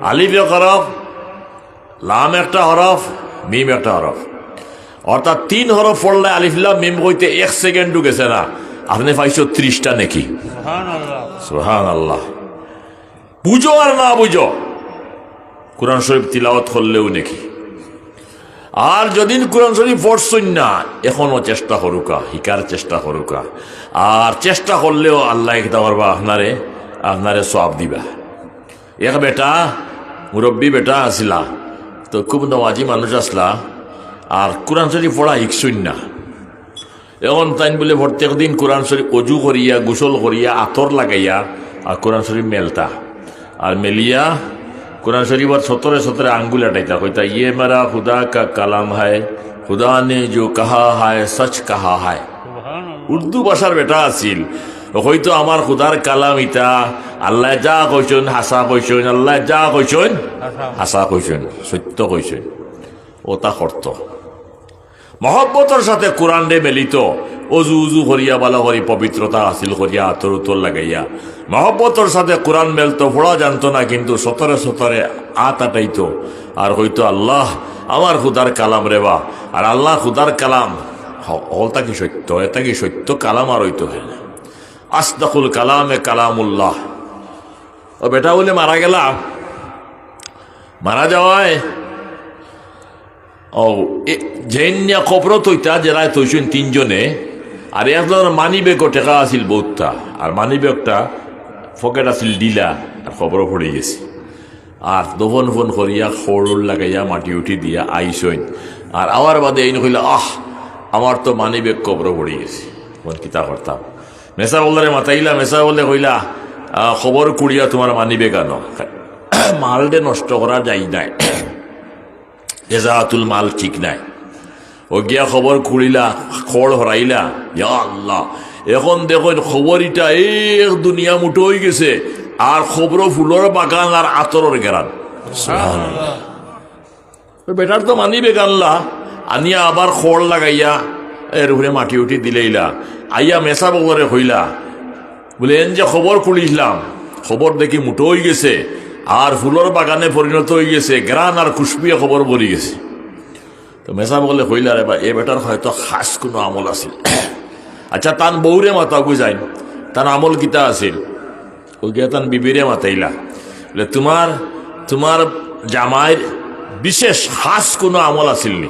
আলিফ এক হরফ, লাম একটা হরফ, মিম একটা হরফ। অর্থাৎ তিন হরফ পড়লে আলিফ লাম মিম কইতে এক সেকেন্ডও গেছে না, আপনে পাইছো ত্রিশটা নেকি। সুবহানাল্লাহ। বুঝো আর না বুঝো, কোরআন শরিফ তিলাওয়াত করলেও নেকি। আর যদিন কোরআন শরিফ পড়ছইন না, এখনো চেষ্টা করুক্কা, হিকার চেষ্টা করুক্কা। আর চেষ্টা করলেও আল্লায় কিতা করবা, আপনারে, আপনারে সওয়াব দিবা। এক বেটা, মুরব্বি বেটা আছিলা, তো খুব নমাজি মানুষ আছলা, আর কোরআন শরিফ পড়া হিকছইন না। এখন তাইন বুলে প্রত্যেক দিন কোরআন শরিফ অজু করিয়া, গোসল করিয়া, আতর লাগাইয়া আর কোরআন শরিফ মেলতা। আর মেলিয়া কোরআন শরিফর সতরে সতরে আঙ্গুল আটাইতা, কইতা, "ইয়ে মেরা খুদা কা কালাম হায়, খুদা নে জো কাহা হায়, সচ কাহা হায়।" উর্দু ভাষার বেটা আছিল, ও কইতো, "আমার খুদার কালাম ইতা, আল্লায় যা কইছইন হাছা কইছইন, আল্লায় যা কইছইন হাছা কইছইন, সত্য কইছইন।" ওটা করতো। মহব্বতর সাথে কোরআনরে মেলিতো, অজু উজু করিয়া, ভালা করি পবিত্রতা হাসিল করিয়া, আতর উতর লাগাইয়া, মহব্বতর সাথে কোরআন মেলতো, পড়া জানতো না, কিন্তু সতরে সতরে আত আটাইতো, আর কইতো, "আল্লাহ, আমার খুদার কালাম রে বা।" আর আল্লাহ খুদার কালাম, হ-, হকলতা কি সত্য, এটা কি সত্য কালাম আর অইতো হয় না। আসদাকুল কালামে কালামুল্লাহ। ও বেটা বুলে মারা গেলা, মারা যাওয়ায় ও, এ, যেইন নিয়া কবরো থইতা, যেরায় থইছইন তিনজনে, আর একজনর মানি ব্যাগো টেকা আছিল বউততা, আর মানি ব্যাগটা পকেট আছিল ঢিলা, আর কবরো পড়ি গেছে। আর দফন ফন করিয়া, খড় উড় লাগাইয়া, মাটি উটি দিয়া আইছইন। আর আওয়ার বাদে এইন কইলা, "আহ, আমার তো মানি ব্যাগ কবরো পড়ি গেছে, অখন কিতা করতাম?" মেসাব অকলরে মাতাইলা, মেসাব অকলে কইলা, "আহ, খবর কুড়িয়া তুমার মানি ব্যাগ আনো।" মালরে নষ্ট করা যায় নায়। এজাহাতুল মাল ঠিক নায়। ও গিয়া খবর কুড়িলা, খড় হরাইলা, ইয়া আল্লাহ, এখন দেখইন খবর ইটা এক দুনিয়া মুঠো অইগেছে, আর খবরো ফুলর বাগান আর আতরর গেরান। সুবহানাল্লাহ। ওই বেটার তো মানি ব্যাগ আনলা, আনিয়া আবার খড় লাগাইয়া এর উপরে মাটি উটি দিলাইলা, আইয়া মেসাব অকলরে কইলা, বুলে, "এন যে খবর কুড়িছলাম, খবর দেখি মুঠো অইগেছে, আর ফুলর বাগানে পরিণত অইগেছে, ঘ্রাণ আর খুশবুয়ে কবর ভরি গেছে। তো মেসাব অকলে কইলা, "রে বা, এ বেটার হয়তো খাস কুনু আমল আছিল।" আচ্ছা, তান বউরে মাতাও বুঝাইন, তান আমল কিতা আছিল? অউ গিয়া তান বিবিরে মাতাইলা, বলে, "তুমার, তুমার জামাইর বিশেষ খাস কুনু আমল আছিল নি?"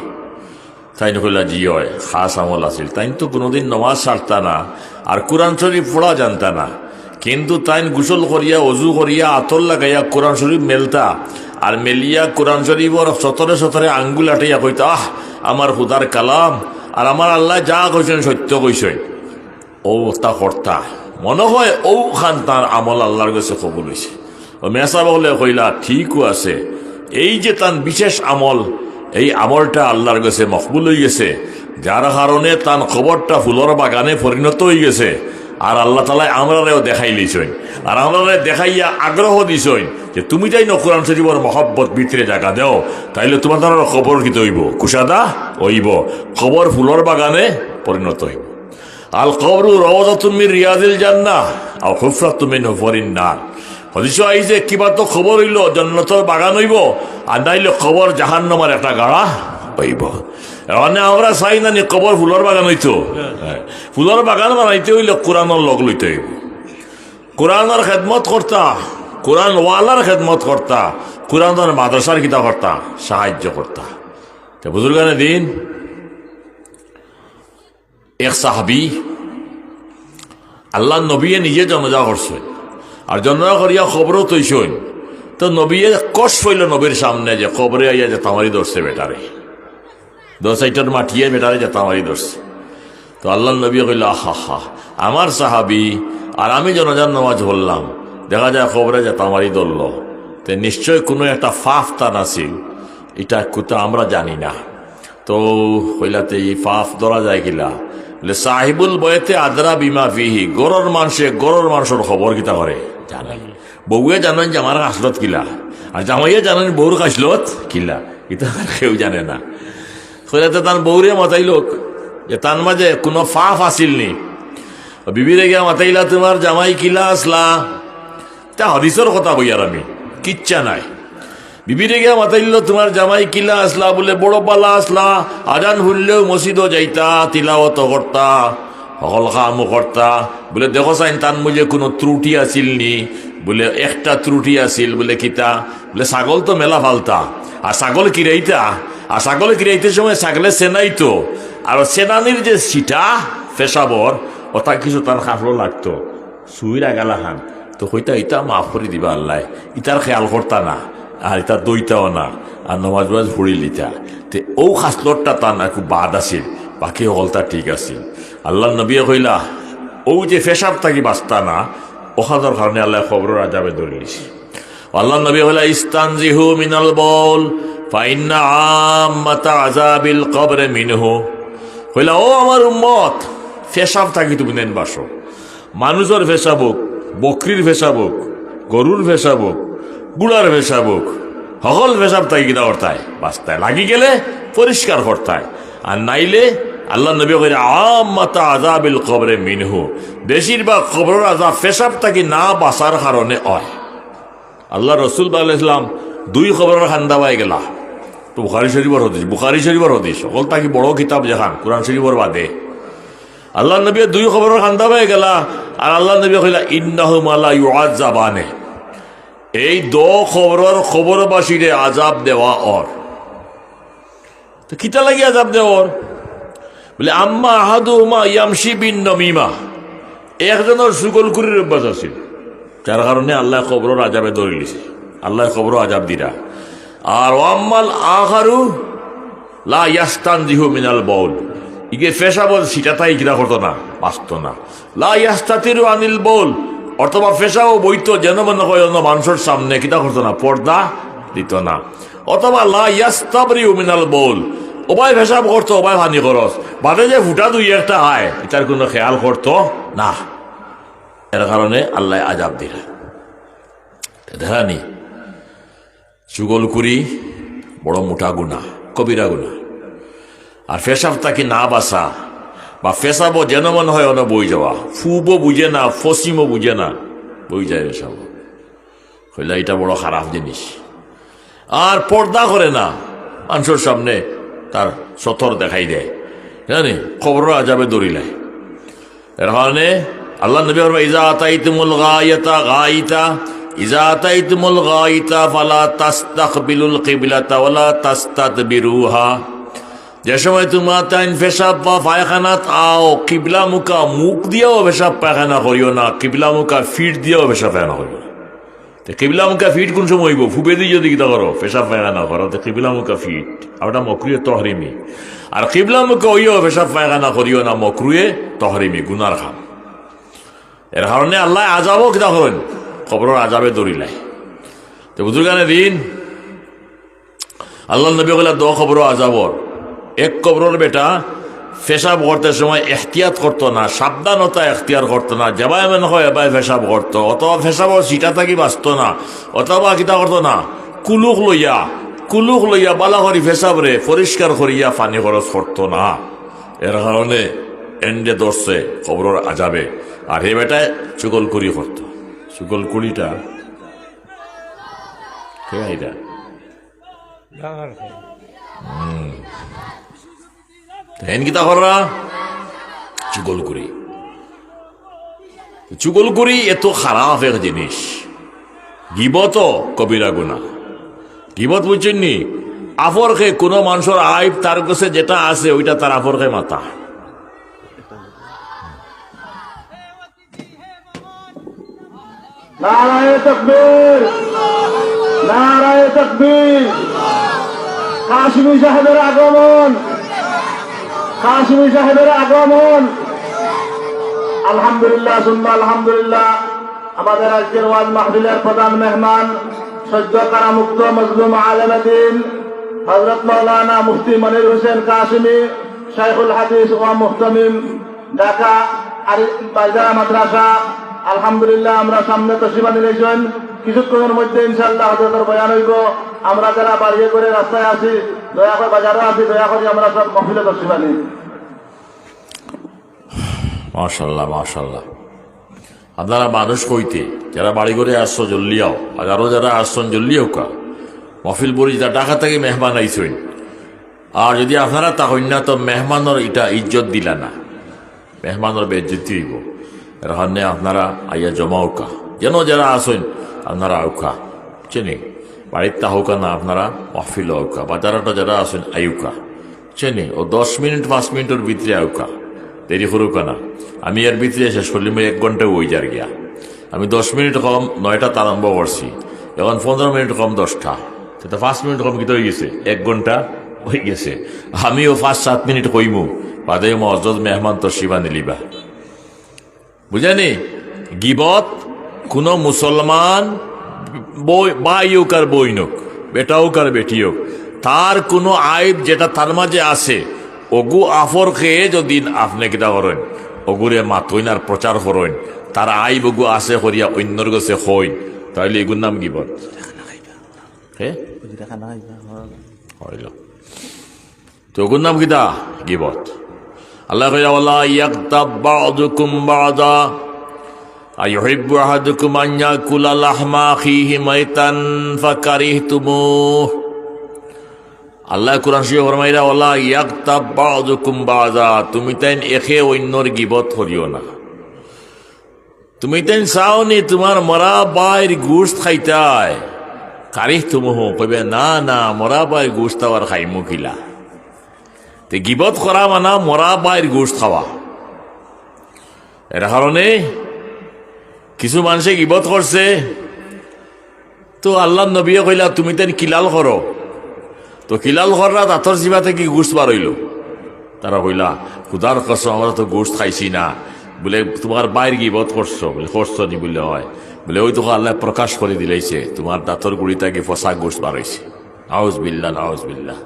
তাইন কইলা, "জি অয়, খাস আমল আছিল।" তাইন তো কুনুদিন নমাজ ছাড়তা না, আর কুরআন শরিফ পড়া জানতা না, কিন্তু তাইন গোসল করিয়া, অজু করিয়া, আতর লাগাইয়া কুরআন শরিফ মেলতা, আর মেলিয়া কুরআন শরিফর সতরে সতরে আঙ্গুল আটাইয়া কইতা, "আহ, আমার খুদার কালাম, আর আমার আল্লায় যা কইছইন সত্য কইছইন।" অউ অবস্থা করতা, মনো অয় অউখান তার আমল আল্লার গেছে কবুল অইছে। অউ মেসাব অকলে কইলা, "ঠিকউ আছে, এই যে তান বিশেষ আমল, এই আমলটা আল্লার গেছে মকবুল অইগেছে, যার কারণে তান কবরটা ফুলর বাগানে পরিণত অইগেছে। আর আল্লাহ তাআলায় আমরারেও দেখাইলিছইন, আর আমরারে দেখাইয়া আগ্রহ দিছইন যে তুমি তাইন কুরআন শরিফর মহব্বত ভিতরে জাগা দেও, তাইলে তুমার তানর কবর কিতা অইবো? কুশাদা অইবো, কবর ফুলর বাগানে পরিণত অইবো।" আল কবরু রাউদাতুম মিন রিয়াদিল জান্নাহ, আও হুফরাতুম মিন হুফারিন নার। হাদিসো আইছে, কিবা তো কবর অইলো জান্নাতর বাগান অইবো, আর নাইলে কবর জাহান্নামর একটা গাড়া অইবো। মানে আমরা চাই না নি কবর ফুলর বাগান অইতো? ফুলর বাগান বানাইতে অইলে কুরআনর লগ লইতে অইবো। কুরআনর খেদমত করতা, কুরআনওয়ালার খেদমত করতা, কুরআনর মাদ্রাসার কিতা করতা, সাহায্য করতা। তে বুজুর্গানে দিন, এক সাহাবী, আল্লার নবীয়ে নিজে জানাজা করছইন, আর জানাজা করিয়া কবরো থইছইন। তো নবীয়ে কষ্ট অইলো নবীর সামনে যে কবরে আইয়া যে তামারি ধরছে বেটারে, দশ চাইরটার মাটিয়ে বেটারে যে তামারি ধরছে। তো আল্লার নবীয়ে কইলা, "আহা হা, আমার সাহাবী, আর আমি জানাজার নমাজ পড়লাম, দেখা যায় কবরে যে তামারি ধরলো, তে নিশ্চয় কুনু একটা পাপ তান আছিল, ইটা কুতা আমরা জানি না।" তো কইলা, "তে ই পাপ ধরা যায় কিলা?" বলে, "সাহিবুল বয়তে আদরা বিমা ফিহি", ঘরর মানষে ঘরর মানষর খবর কিতা করে জানে। বউয়ে জানইন জামাইর খাসলত কিলা, আর জামাইয়ে জানইন বউর খাসলত কিলা, ইতা আর কেউ জানে না। কইলা, "তে তান বউরে মাতাইলউক যে তান মাঝে কুনু পাপ আছিল নি?" বিবিরে গিয়া মাতাইলা, "তুমার জামাই কিলা আছলা?" তা হাদিসর কথা কইয়ার আমি, কিচ্ছা নায়। বিবিরে গিয়া মাতাইলো, "তুমার জামাই কিলা আছলা?" বলে, "বড় বালা আছলা, আজান হুনলেউ মসজিদো যাইতা, তিলাওয়াত করতা, হকল কামও করতা।" বলে, "দেখো চাইন, তান মাঝে কুনু ত্রুটি আছিল নি?" বলে, "একটা ত্রুটি আছিল।" বলে, "কিতা?" বলে, "ছাগল তো মেলা ফালতা, আর ছাগল কিরাইতা, আর ছাগল কিরাইতে সময় ছাগলে সেনাইতো, আর সেনানির যে ছিটা পেশাবর, ওটা কিছু তার কাপড়ো লাগতো।" সুইরা গেলা খান, তো কইতা, "ইতা মাফ করি দিবা আল্লায়, ইতার খেয়াল করতা না, আর ইতা দইতাও না, আর নমাজ নমাজ পড়িলিতা।" তে অউ খাসলতটা তান একটু বাদ আছিল, বাকি হকলতা ঠিক আছিল। আল্লার নবীয়ে কইলা, "অউ যে পেশাব থাকি বাঁচতা না, অখানর কারণে আল্লায় কবরর আজাবে ধরিলিছে।" আল্লার নবীয়ে কইলা, "ইস্তানজিহু মিনাল বাউল, ফাইন্না আম্মাতা আজাবিল কবরে মিনহু।" কইলা, "ও আমার উম্মত, পেশাব থাকি তুমি নেন বাঁচো।" মানুষর পেশাব অউক, বকরির পেশাব অউক, গরুর পেশাব অউক, গুড়ার পেশাব অউক, হকল পেশাব থাকি কিতা করতায়? বাঁচতায়। লাগি গেলে পরিষ্কার করতায়। আর নাইলে আল্লার নবীয়ে কইরা, "আম্মাতা আজাবিল কবরে মিনহু।" বেশিরভাগ কবরর আজাব পেশাব থাকি না বাঁচার কারণে অয়। আল্লার রসুল আলাইহিস সালাম দুই কবরর কান্দাবায় গেলা। তো বুখারী শরিফর হাদিস, বুখারী শরিফর হাদিস, হকল থাকি বড় কিতাব যেখান, কুরআন শরিফর বাদে। আল্লার নবীয়ে দুই কবরর কান্দাবায় গেলা, আর আল্লার নবীয়ে কইলা, "ইন্নাহুমা লা ইউআজ্জাবানে।" এই দুইও কবরর কবরবাসীরে আজাব দেওয়া অর। তো কিতা লাগি আজাব দেওয়া অর? বলে, "আম্মা আহাদুহুমা ইয়ামশি বিন নমিমা।" একজনর চুগলখুরির অভ্যাস আছিল, যার কারণে আল্লায় কবরর আজাবে ধরিলিছে, আল্লায় কবরো আজাব দিরা। আর ওয়াম্মাল আখারু লা ইয়াস্তানজিহু মিনাল বাউল, ইগে পেশাবর ছিটা থাকি কিতা করতো না, বাঁচতো না। লা ইয়াস্তাতিরু আনিল বাউল, অথবা পেশাবো বইতো যেন মনে অয় অন্য মানষর সামনে কিতা করতো না, পর্দা দিতো না। অথবা লা ইয়াস্তাবরিউ মিনাল বাউল, ওবায় পেশাব করতো, ওবায় পানি খরচ, বাদে যে ফুটা দুই একটা অয়, ইতার কুনু খেয়াল করতো না। এর কারণে আল্লায় আজাব দিরা। দেখানি চুগলখুরি বড় মোটা গুনা, কবিরা গুনা। আর পেশাব থাকি না বাঁচা, বা পেশাবো যেন মনে অয় অনো বই যাওয়া, পুবও বুঝে না, পশ্চিমও বুঝে না, বই যায় পেশাবো। কইলা, "ইটা বড় খারাপ জিনিস।" আর পর্দা করে না, মানষর সামনে তার সতর দেখাই দেয়, জানি কবরর আজাবে দৌড়িলায়। এর কারণে আল্লাহর নবী ফরমায়, "ইজা আতাইতুমুল গাইতা গাইতা, ইজা আতাইতুমুল গাইতা ফালা তাস্তাকবিলুল কিবলাতা ওয়ালা তাস্তাদবিরুহা।" যে সময় তুমরা তাইন পেশাব বা পায়খানাত আও, কিবলা মুখা মুখ দিয়াও পেশাব পায়খানা করিও না, কিবলা মুখা ফিট দিয়াও পেশাব পায়খানা করিও না। তে কিবলা মুখা ফিট কোন সময় অইবো? ফুবেদি যদি কিতা করো, পেশাব পায়খানা করো, তে কিবলা মুখা ফিট, আর ওটা মকরুয়ে তহরিমি। আর কিবলা মুখা অইয়াও পেশাব পায়খানা করিও না, মকরুয়ে তহরিমি, গুনার কাম। এর কারণে আল্লায় আজাবও কিতা করইন, কবরর আজাবে দৌড়িলায়। তে বুজুর্গানে দিন, আল্লাহর নবী কইলা, "দো কবরর আজাবর।" এক কবরর বেটা পেশাব করতে সময় এহতিয়াত করতো না, সাবধানতা এখতিয়ার করতো না, যেবায় মনে হয় এবায় পেশাব করতো, অথবা পেশাবর ছিটা থাকি বাঁচতো না, অথবা কিতা করতো না, কুলুক লইয়া, কুলুক লইয়া বালা করি পেশাবরে পরিষ্কার করিয়া পানি খরচ করতো না। এর কারণে এন্ডে ধরছে কবরর আজাবে। আর হে বেটায় চুগলখুরি করতো। চুগলখুরিটা কে এটা? হুম। হেন কিতা কররা? চুগলখুরি। চুগলখুরি এত খারাপ এক জিনিস। গিবতও কবিরা গুনা। গিবত বুঝছইন নি? আফরকে কোনো মানষর আইব তার গেছে যেটা আছে, ওইটা তার আফরকে মাতা। নারায়ে তাকবীর, নারায়ে তাকবীর। কাশিমি সাহেবের আগমন, কাশিমি সাহেবের আগমন। আলহামদুলিল্লাহ, সুম্মা আলহামদুলিল্লাহ। আমাদের আজকের ওয়াজ মাহফিলের প্রধান মেহমান, সদ্য কারামুক্ত মজলুম আলেমে দ্বীন হযরত মাওলানা মুফতি মনির হোসেন কাশিমি, শাইখুল হাদিস ওয়া মুহতামিম, ঢাকা আর বাজারা মাদ্রাসা। আলহামদুলিল্লাহ, আমরার সামনে তশরিফ আনিলাইছইন। কিছুক্ষণের মধ্যে ইনশাআল্লাহ হযরতর বয়ান অইবো। আমরা যারা বাড়িয়ে করে রাস্তায় আছি, দয়া করে, বাজারো আছি, দয়া করি আমরা সব মাহফিলো তশরিফ আনি। মাশাআল্লাহ, মাশাআল্লাহ। আপনারা মানুষ কইতে, যারা বাড়ি ঘরে আসছো জলদি আও, আর আরো যারা আসছইন জলদি আউক্কা। মাহফিল বড়ি যা ঢাকা থাকি মেহমান আইছইন, আর যদি আপনারা তা হইন না, তো মেহমানর ইটা ইজ্জত দিলা না, মেহমানর বেইজ্জতি অইবো। এর কারণে আপনারা আইয়া জমা অউক্কা, যেন যারা আছইন আপনারা আউক্কা, বুঝছইন নি? বাড়িত তা হউক্কা না, আপনারা মাহফিল আউক্কা, বাজারহাটো যারা আছইন আইউক্কা, বুঝছইন নি? ও দশ মিনিট, পাঁচ মিনিটর ভিতরে আউক্কা, দেরি করউক্কা না। আমি এর ভিতরে শেষ করলিমু, এক ঘন্টা অই যার গিয়া। আমি দশ মিনিট কম নয়টাত আরম্ভ করছি, এখন পনেরো মিনিট কম দশটা, তে তো পাঁচ মিনিট কম কিতা অই গেছে? এক ঘন্টা অই গেছে। আমিও পাঁচ সাত মিনিট কইমু, বাদে মুআজ্জাজ মেহমান তশরিফ আনিলিবা। বুঝছইন নি? গিবত কোনো মুসলমান বই-, ভাই অউক আর বইন অউক, বেটা অউক আর বেটি অউক, তার কোনো আইব যেটা তার মাঝে আছে, অগু আফরকে যদি আপনে কিতা করইন, অগুরে মাতইন আর প্রচার করইন, তার আইব অগু আছে করিয়া অইন্যর গেছে কইন, তাইলে এগুর নাম গিবত। হে? অইলো। তো অগুর নাম কিতা? গিবত। আল্লায় কইরা, "ওয়ালা ইয়াগতাব বা'দুকুম বা'দা, আইয়ুহিব্বু আহাদুকুম আন ইয়াকুলা লাহমা আখিহি মাইতান ফাকারিহতুমুহ।" আল্লায় কোরআন শরীফো ফরমাইরা, "ওয়ালা ইয়াগতাব বা'দুকুম বা'দা", তুমি তাইন একে অইন্যর গিবত করিও না। তুমি তাইন চাও নি তুমার মরা ভাইর গোশত খাইতায়? কারিহতুমুহু, কইবে, "না, না, মরা ভাইর গোশত আবার খাইমু কিলা?" তে গিবত করা মানা মরা ভাইর গোশত খাওয়া। এর কারণে কিছু মানষে গিবত করছে, তো আল্লার নবীয়ে কইলা, "তুমি তাইন কিলাল করো।" তো কিলাল কররা দাঁতর জিবা থাকি গোশত বার অইলো। তারা কইলা, "খুদার কসম, আমরা তো গোশত খাইছি না।" বুলে, "তুমার ভাইর গিবত করছো।" বুলে, "করছো নি?" বুলে, "অয়।" বুলে, "ওই তো আল্লায় প্রকাশ করি দিলাইছে, তুমার দাঁতর গুড়ি থাকি পচা গোশত বার অইছে।" নাউজুবিল্লাহ, নাউজুবিল্লাহ।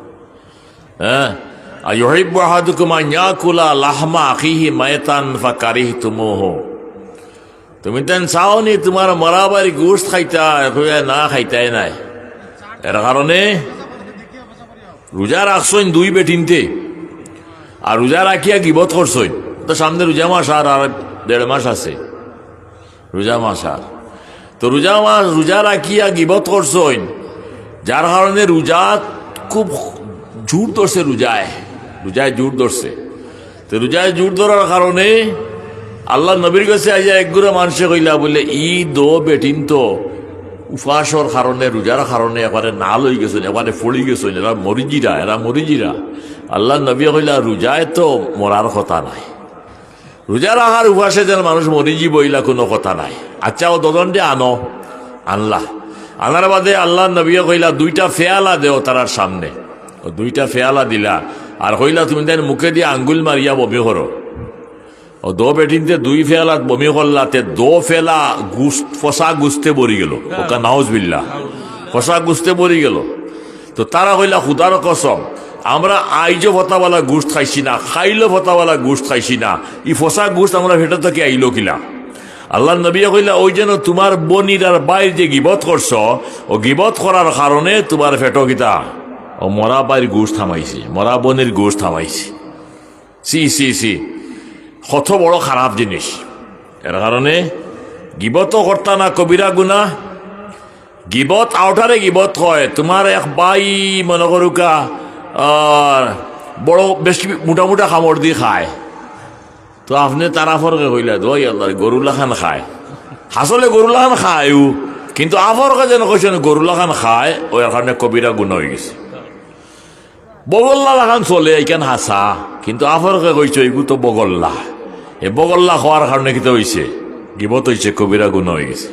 হ্যাঁ? আইয়ুহিব্বু আহাদুকুম আন ইয়াকুলা লাহমা আখিহি মাইতান ফাকারিহতুমুহু। তুমি তাইন চাও নি তুমার মরা ভাইর গোশত খাইতায়? কইবে, "না, খাইতায় নায়।" এর কারণে রোজা রাখছইন দুই বেটিন্তে, আর রোজা রাখিয়া গিবত করছইন। তো সামনে রোজা মাস আর, আর দেড় মাস আছে রোজা মাস আর। তো রোজা মাস, রোজা রাখিয়া গিবত করছইন, যার কারণে রোজা খুব জোর ধরছে, রোজায়, রোজায় জোর ধরছে। তো রোজায় জোর ধরার কারণে আল্লাহর নবীর কাছে আইয়া এক গুরা মানষে কইলা, বলে, "ই দো বেটিন তো উপাসর কারণে, রোজার কারণে একবারে নাল অই গেছইন, একবারে ফড়ি গেছইন, এরা মরিজিরা, এরা মরিজিরা।" আল্লাহর নবী কইলা, "রোজায় তো মরার কথা নাই, রোজা রাখার উপাসে যেন মানুষ মরিযিবো, ইলা কুনু কথা নাই। আচ্ছা, অউ দুইজনরে আনো।" আনলা। আনার বাদে আল্লাহর নবীয়ে কইলা, "দুইটা ফেয়ালা দেও তারার সামনে।" অউ দুইটা ফেয়ালা দিলা, আর কইলা, "তুমি তাইন মুখে দিয়া আঙ্গুল মারিয়া বমি করো।" অউ দো বেটিন্তে দুই ফেয়ালাত বমি করলা, তে দো ফেয়ালা গুস্ত, ফসা গুস্তে ভরি গেল। ওকা নাউজবিল্লাহ, ফসা গুস্তে ভরি গেল। তো তারা কইলা, "খুদার কসম, আমরা আইজও ফতাওয়ালা গুস্ত খাইছি না, খাইলও ফতাওয়ালা গুস্ত খাইছি না, ই ফসা গুস্ত আমরা পেটো থাকি আইলো কিলা?" আল্লাহর নবীয়ে কইলা, "ওই যেন তুমার বইনর আর ভাইর যে গিবত করছো, অউ গিবত করার কারণে তুমার পেটো কিতা, অউ মরা ভাইর গুস্ত হামাইছে, মরা বইনর গুস্ত হামাইছে।" ছি, ছি, ছি। কত বড় খারাপ জিনিস। এর কারণে গিবতও করতা না, কবিরা গুনা। গিবত আউটারে গিবত কয়, তুমার এক ভাই মনো করুক্কা, আর বড় বেশি মোটা মোটা কামড় দি খায়, তো আপনে তার আফরকে কইলা, "দোয়াই আল্লাহর, গরু লাখান খায়।" আসলে গরু লাখান খায়ও, কিন্তু আফরকে যেন কইছইন গরু লাখান খায়, অউ এর কারণে কবিরা গুনা অই গেছে। বগল্লা লাখান চলে, ইখান হাছা, কিন্তু আফরকে কইছো, "ইগু তো বগল্লা।" এ বগল্লা কওয়ার কারণে কিতা অইছে? গিবত অইছে, কবিরা গুনা অই গেছে।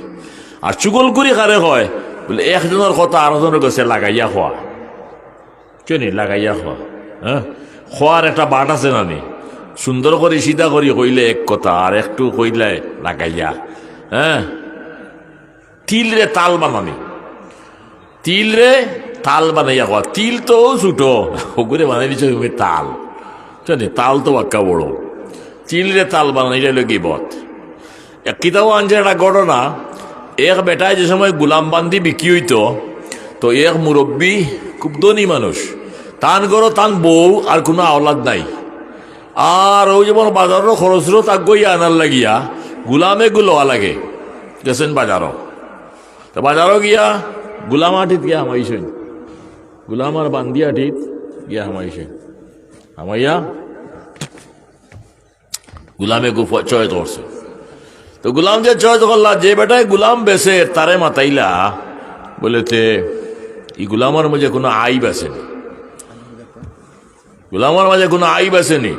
আর চুগলখুরি কারে কয়? বলে, একজনর কথা আরোজনর গেছে লাগাইয়া কওয়া। বুঝছো নি? লাগাইয়া কওয়া। হ্যাঁ? কওয়ার একটা বাট আছে না নি? সুন্দর করি, সিধা করি কইলে এক কথা, আর একটু কইলে লাগাইয়া। হ্যাঁ? তিলরে তাল বানানি। তিলরে তাল বানাইয়া কওয়া। তিল তো ছুটো, অগুরে বানাই দিছো তুমি তাল। বুঝছো নি? তাল তো বাক্কা বড়। তিলরে তাল বানানি, ইটা অইলো গিবত। এক কিতাবো আনছে একটা ঘটনা, এক বেটায় যে সময় গুলাম বান্দি বিক্রি অইতো, তো এক মুরব্বি, খুব ধনী মানুষ, তান ঘরো তান বউ আর কুনু আওলাদ নাই। আর অউ যেমন বাজারর খরচরও তাক গইয়া আনার লাগিয়া গুলাম এগু লওয়া লাগে, গেছইন বাজারো। তো বাজারো গিয়া গুলাম আটিত গিয়া হামাইছইন, গুলাম আর বান্দি আটিত গিয়া হামাইছইন, হামাইয়া গুলামে গু-, চয়েস করছে। তো গুলাম যে চয়েস করলা, যে বেটায় গুলাম বেচে, তারে মাতাইলা, বলে, "তে ই গুলামর মাঝে কুনু আইব আছে নি? গুলামর মাঝে কুনু আইব আছে নি?"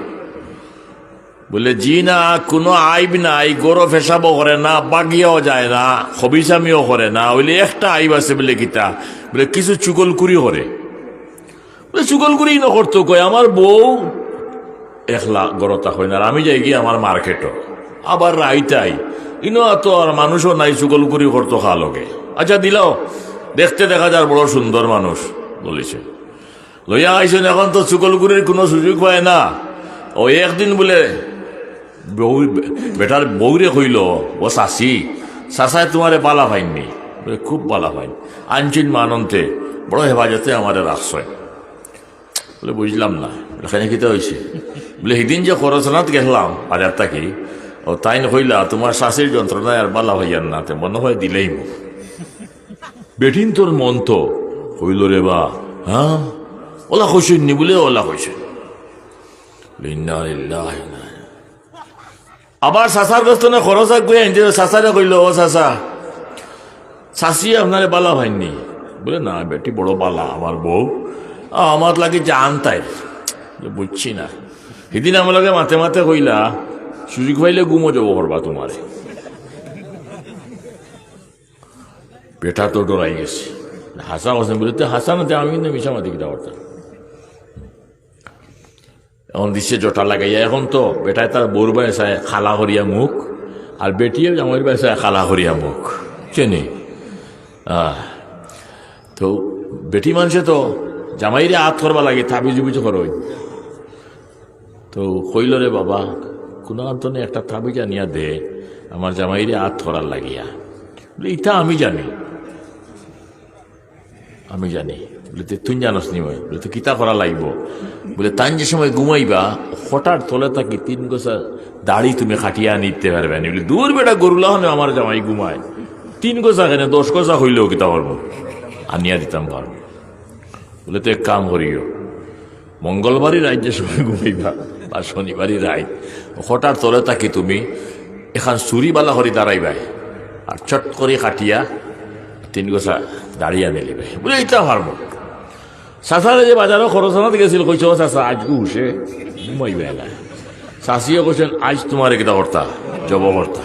বলে, "জি না, কুনু আইব নাই, ঘরো পেশাবও করে না, বাগিয়াও যায় না, খবিসামিও করে না, অইলে একটা আইব আছে।" বলে, "কিতা?" বলে, "কিছু চুগলখুরি করে।" বলে, "চুগলখুরি ইনো করতো কই, আমার বউ একলা ঘরো থাকইন, আর আমি যাইগি আমার মার্কেটো, আবার রাইত আই, ইনো তো আর মানুষও নাই, চুগলখুরি করতো কার লগে। আচ্ছা দিলাও, দেখতে দেখা যার বড় সুন্দর মানুষ।" বলিছে, লইয়া আইছইন, এখন তো চুগলখুরির কুনু সুযোগ পায় না। অউ একদিন বলে বউ, বেটার বউরে কইলো, "ও চাচি, চাচায় তুমারে বালা পাইন নি?" বলে, "খুব বালা পাইন, আনছইন মানন্তে, বড় হেফাজতে আমারে রাখছইন।" বলে, "বুঝলাম না।" বলে, "কেনে, কিতা অইছে?" বলে, "হিদিন যে খরচনাত গেছলাম বাজার থাকি, অউ তাইন কইলা, 'তুমার চাচির যন্ত্রণায় আর বালা পাইয়ার না, তে মনো অয় দিলাইমু।'" বেটিন্তর মন তো কইলো, "রে বা, হ্যাঁ, অলা কইছইন নি?" বলে, "অলা কইছইন।" ইন্না লিল্লাহি ওয়া ইন্না ইলাইহি। আবার চাচার গেছ থনে খরচ আগুয়াই আনতে, চাচারে কইলো, "ও চাচা, চাচি আপনারে বালা পাইন নি?" বলে, "না, বেটি বড় বালা, আমার বউ, আ, আমার লাগি জান তাইর।" বলে, "বুঝছি না, হিদিন আমার লগে মাতে মাতে কইলা, সুযোগ পাইলে গুমো জবো করবা তুমারে।" বেটা তো ডরাই গেছে। হাছা কইছইন বলে, "তে হাছা না, তে আমি কিন্তু মিছা মাতি কিতা করতাম?" এখন দিছে জটা লাগাইয়া, এখন তো বেটায় তার বউর বায় চায় কালা করিয়া মুখ, আর বেটিয়ে জামাইর বায় চায় কালা করিয়া মুখ। বুঝছো নি? আহ, তো বেটি মানষে তো জামাইরে আত করবার লাগি তাবিজ উবিজ করইন। তো কইলো, "রে বাবা, কুনু আন্তনে একটা তাবিজ আনিয়া দে, আমার জামাইরে আত করার লাগিয়া।" বলে, "ইতা আমি জানি, আমি জানি।" বলে, "তে তুই জানস নি?" বলে, "তে কিতা করা লাগবো?" বলে, "তাইন যে সময় ঘুমাইবা, খটার তলে থাকি তিন গোছা দাড়ি তুমি কাটিয়া আনিতে পারবে নি।" বলে, "দূর বেটা, গরু লাখান আমার জামাই ঘুমায়।" তিন গোছা কেনে, দশ গোছা কইলেও কিতা পারমু, আনিয়া দিতাম পারমু। বলে, "তে এক কাম করিও, মঙ্গলবারই রাইত যে সময় ঘুমাইবা, বা শনিবারই রাইত, খটার তলে থাকি তুমি এখান ছুরি বালা করি দাঁড়াইবায়, আর চট করি কাটিয়া তিন গোছা দাড়ি আনি লিবায়।" বলে, "ইতা পারমু।" চাচারে যে বাজারো খরচ আনাত গেছিল, কইছে, "ও চাচা, আইজ গু হুশে ঘুমাইবায় না।" চাচিয়ে কইছইন, "আইজ তুমারে কিতা করতা? জব করতা।"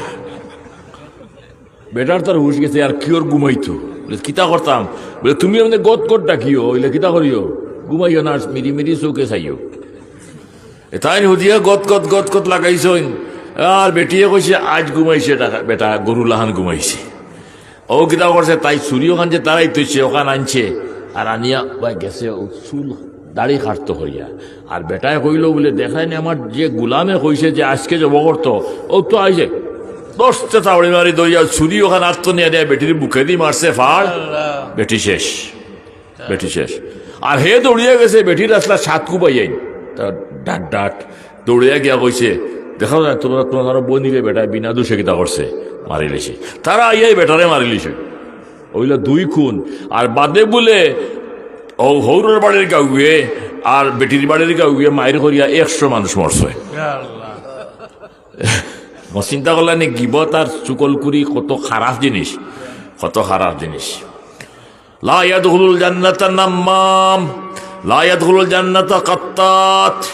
বেটার তার হুশ গেছে, আর কিওর ঘুমাইতো। বলে, "কিতা করতাম?" বলে, "তুমি এমনে গত গত ডাকিও, অইলে কিতা করিও? ঘুমাইও না, মিরি মিরি চউখে চাইও।" এ তাইন হুদিয়া গত গত গত গত লাগাইছইন। আর বেটিয়ে কইছে, "আইজ ঘুমাইছে বেটা, বেটা, গরু লাখান ঘুমাইছে।" অউ কিতা করছে, তাই ছুরি অখান যে দাঁড়াইত থইছে, অখান আনছে, আর আনিয়া বায় গেছে অউ চুল দাড়ি কাটতো করিয়া। আর বেটায় কইলো বলে, "দেখরায়নি, আমার যে গুলামে কইছে যে আইজকে জব করতো, অউ তো আইছে।" দশটা চাউড়ি মারি ধরিয়া ছুরি অখান আত্ত নিয়া দিয়া বেটির বুকেদি মারছে ফাড়, বেটি শেষ, বেটি শেষ। আর হে দৌড়িয়া গেছে, বেটির আসলা সাত কুবাইয়াইন, তার ডাট ডাট দৌড়িয়া গিয়া কইছে, "দেখো না, তুমরা, তুমরা বইনিরে বেটায় বিনা দোষে কিতা করছে, মারিলিছে।" তারা আইয়াই বেটারে মারিলিছে। অইলা দুই খুন। আর বাদে বলে অউ হউরর বাড়ির গাউয়ে আর বেটির বাড়ির গাউয়ে মাইর করিয়া একশো মানুষ মরছে। চিন্তা করলায়নি, গিবত আর চুগলখুরি কত খারাপ জিনিস, কত খারাপ জিনিস। লা ইয়াদখুলুল জান্নাতা নাম্মাম, লা ইয়াদখুলুল জান্নাতা কাত্তাত।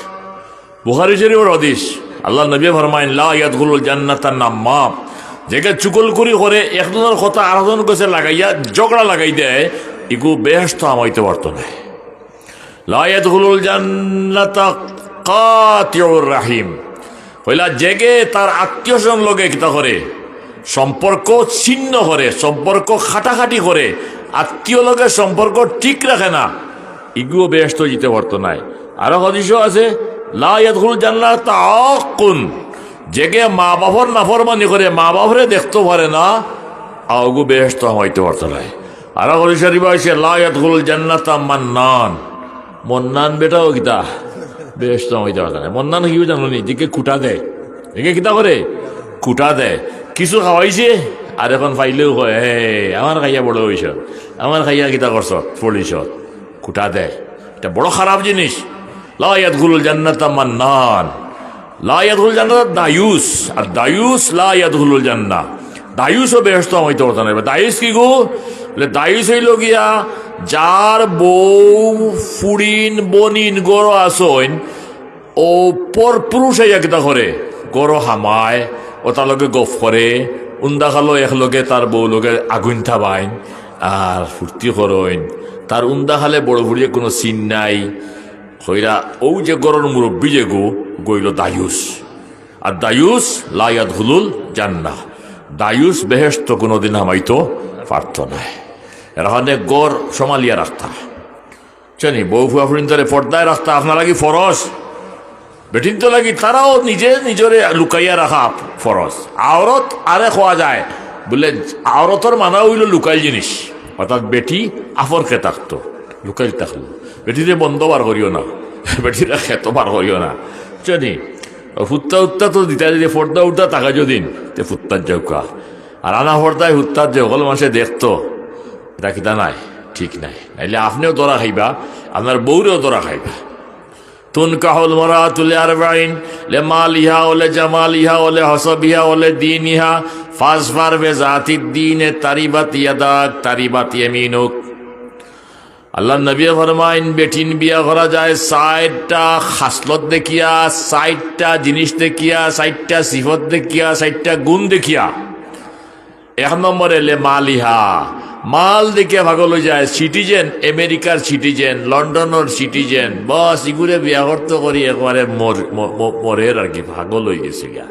বুখারী শরীফর হাদিস, আল্লার নবীয়ে ফরমাইন, "লা ইয়াদখুলুল জান্নাতা নাম্মাম।" যেগে চুগলখুরি করে, একজনর কথা আরকজনর গেছে লাগাইয়া ঝগড়া লাগাই দেয়, ইগু বেহেশতো হামাইতো পারতো নায়। "লা ইয়াদখুলুল জান্নাতা কাতিউর রাহিম।" কইলা, যেগে তার আত্মীয় স্বজন লগে কিতা করে, সম্পর্ক ছিন্ন করে, সম্পর্ক কাটাকাটি করে, আত্মীয় লগে সম্পর্ক ঠিক রাখে না, ইগুও বেহেশতো যিতে পারতো নায়। আরো হাদিসও আছে, "লা ইয়াদখুলুল জান্নাতা আক্কুন।" যেগে মা বাপর নাফরমানি করে, মা বাপরে দেখতো পারে না, অগু বেহেশতো হামাইতো পারতো নায়। আরো হাদিস শরীফ আছে, "লা ইয়াদখুলুল জান্নাতা মান্নান।" মন্নান বেটাও কিতা বেহেশতো হামাইতো পারতো নায়। মন্নান কিও জানো নি? যেগে কুটা দেয়। যেগে কিতা করে? কুটা দেয়। কিছু খাওয়াইছে, আর অখন পাইলেও কয়, "হে, আমার খাইয়া বড় অইছো, আমার খাইয়া কিতা করছো, পড়িছো।" কুটা দেয়। ইটা বড় খারাপ জিনিস। লা ইয়াদখুলুল জান্নাতা মান্নান। লা ইয়াদখুলুল জান্নাতা দায়ুস। আর দায়ুস লা ইয়াদখুলুল জান্নাহ। দায়ুসও বেহেশতো হামাইতো পারতো নায়। দায়ুস কিগু? বলে, দায়ুস অইলো গিয়া যার বউ, ফুড়িন, বনিন ঘরো আছইন, অউ পরপুরুষ আইয়া কিতা করে? ঘরো হামায়, অতার লগে গফ করে, উন্দা খালো একলগে তার বউ লগে আগুইন থাবাইন, আর ফুর্তি করইন। তার উন্দা খালে বড় ফুড়িয়ে কুনু চিন নাই। কইরা অউ যে ঘরর মুরব্বি যেগু, অগু অইলো দায়ুস। আর দায়ুস লা ইয়াদখুলুল জান্নাহ। দায়ুস বেহেশতো কুনুদিন হামাইতো পারতো নায়। এর কারণে ঘর সামালিয়া রাখতা। বুঝছনি, বউ ফুয়া ফুড়িন্তরে পর্দায় রাখতা আপনার লাগি ফরজ, বেটিন্তর লাগি, তারাও নিজে নিজরে লুকাইয়া রাখা ফরজ। আওরত আরে কওয়া যায়, বলে আওরতর মানা অইলো লুকাইল জিনিস, অর্থাৎ বেটি আফরকে থাকতো, লুকাইল থাকলো। বেটিরে বন্দো বার করিও না, বেটিরে খেতো বার করিও না, বুঝছনি? ফুত্তা উত্তা তো দিতা দিতে, পর্দা উর্দা থাকা যদিন, তে ফুত্তাত যাউক্কা। আর আনা পর্দায় ফুত্তাত যে হকল মানষে দেখতো, ইটা কিতা নায়, ঠিক নায়। নাইলে আপনেও ধরা খাইবা, আপনার বউরেও ধরা খাইবা। তুনকাহুল মারআতু লিআরবাইন, লিমালিহা ওয়া লিজামালিহা ওয়া লিহাসাবিহা ওয়া লিদীনিহা, ফাজফার বিযাতিদ্দীন তারিবাত ইয়াদাক, তারিবাত ইয়ামিনুক। আল্লার নবীয়ে ফরমাইন, বেটিন বিয়া করা যায় চাইরটা খাসলত দেখিয়া, চাইরটা জিনিস দেখিয়া, চাইরটা সিফত দেখিয়া, চাইরটা গুণ দেখিয়া। এক নম্বরে লিমালিহা, মাল দেখিয়া পাগল অইযায়, সিটিজেন, আমেরিকার সিটিজেন, লন্ডনর সিটিজেন, বস, ইগুরে বিয়া করতো করি একবারে মর-, ম-, ম-, মরের আর কি, পাগল অইগেছে গিয়া।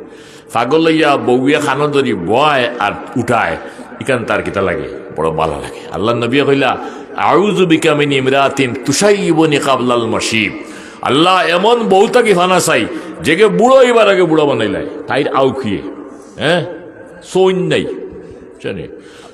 পাগল অইয়া বউয়ে কানো ধরি বওয়ায় আর উঠায়, ইখান তার কিতা লাগে? বড় ভালা লাগে। আল্লার নবীয়ে কইলা, "আউযু বিকা মিন ইমরাতিন তুশাইয়িবুনি ক্বাবলাল মাশীব।" আল্লা, এমন বউ থাকি ফানা চাই, যেগে বুড়া অইবার আগে বুড়া বানাইলায়, তাইর আউকিয়ে, হ্যাঁ, সইন নাই, বুঝছনি?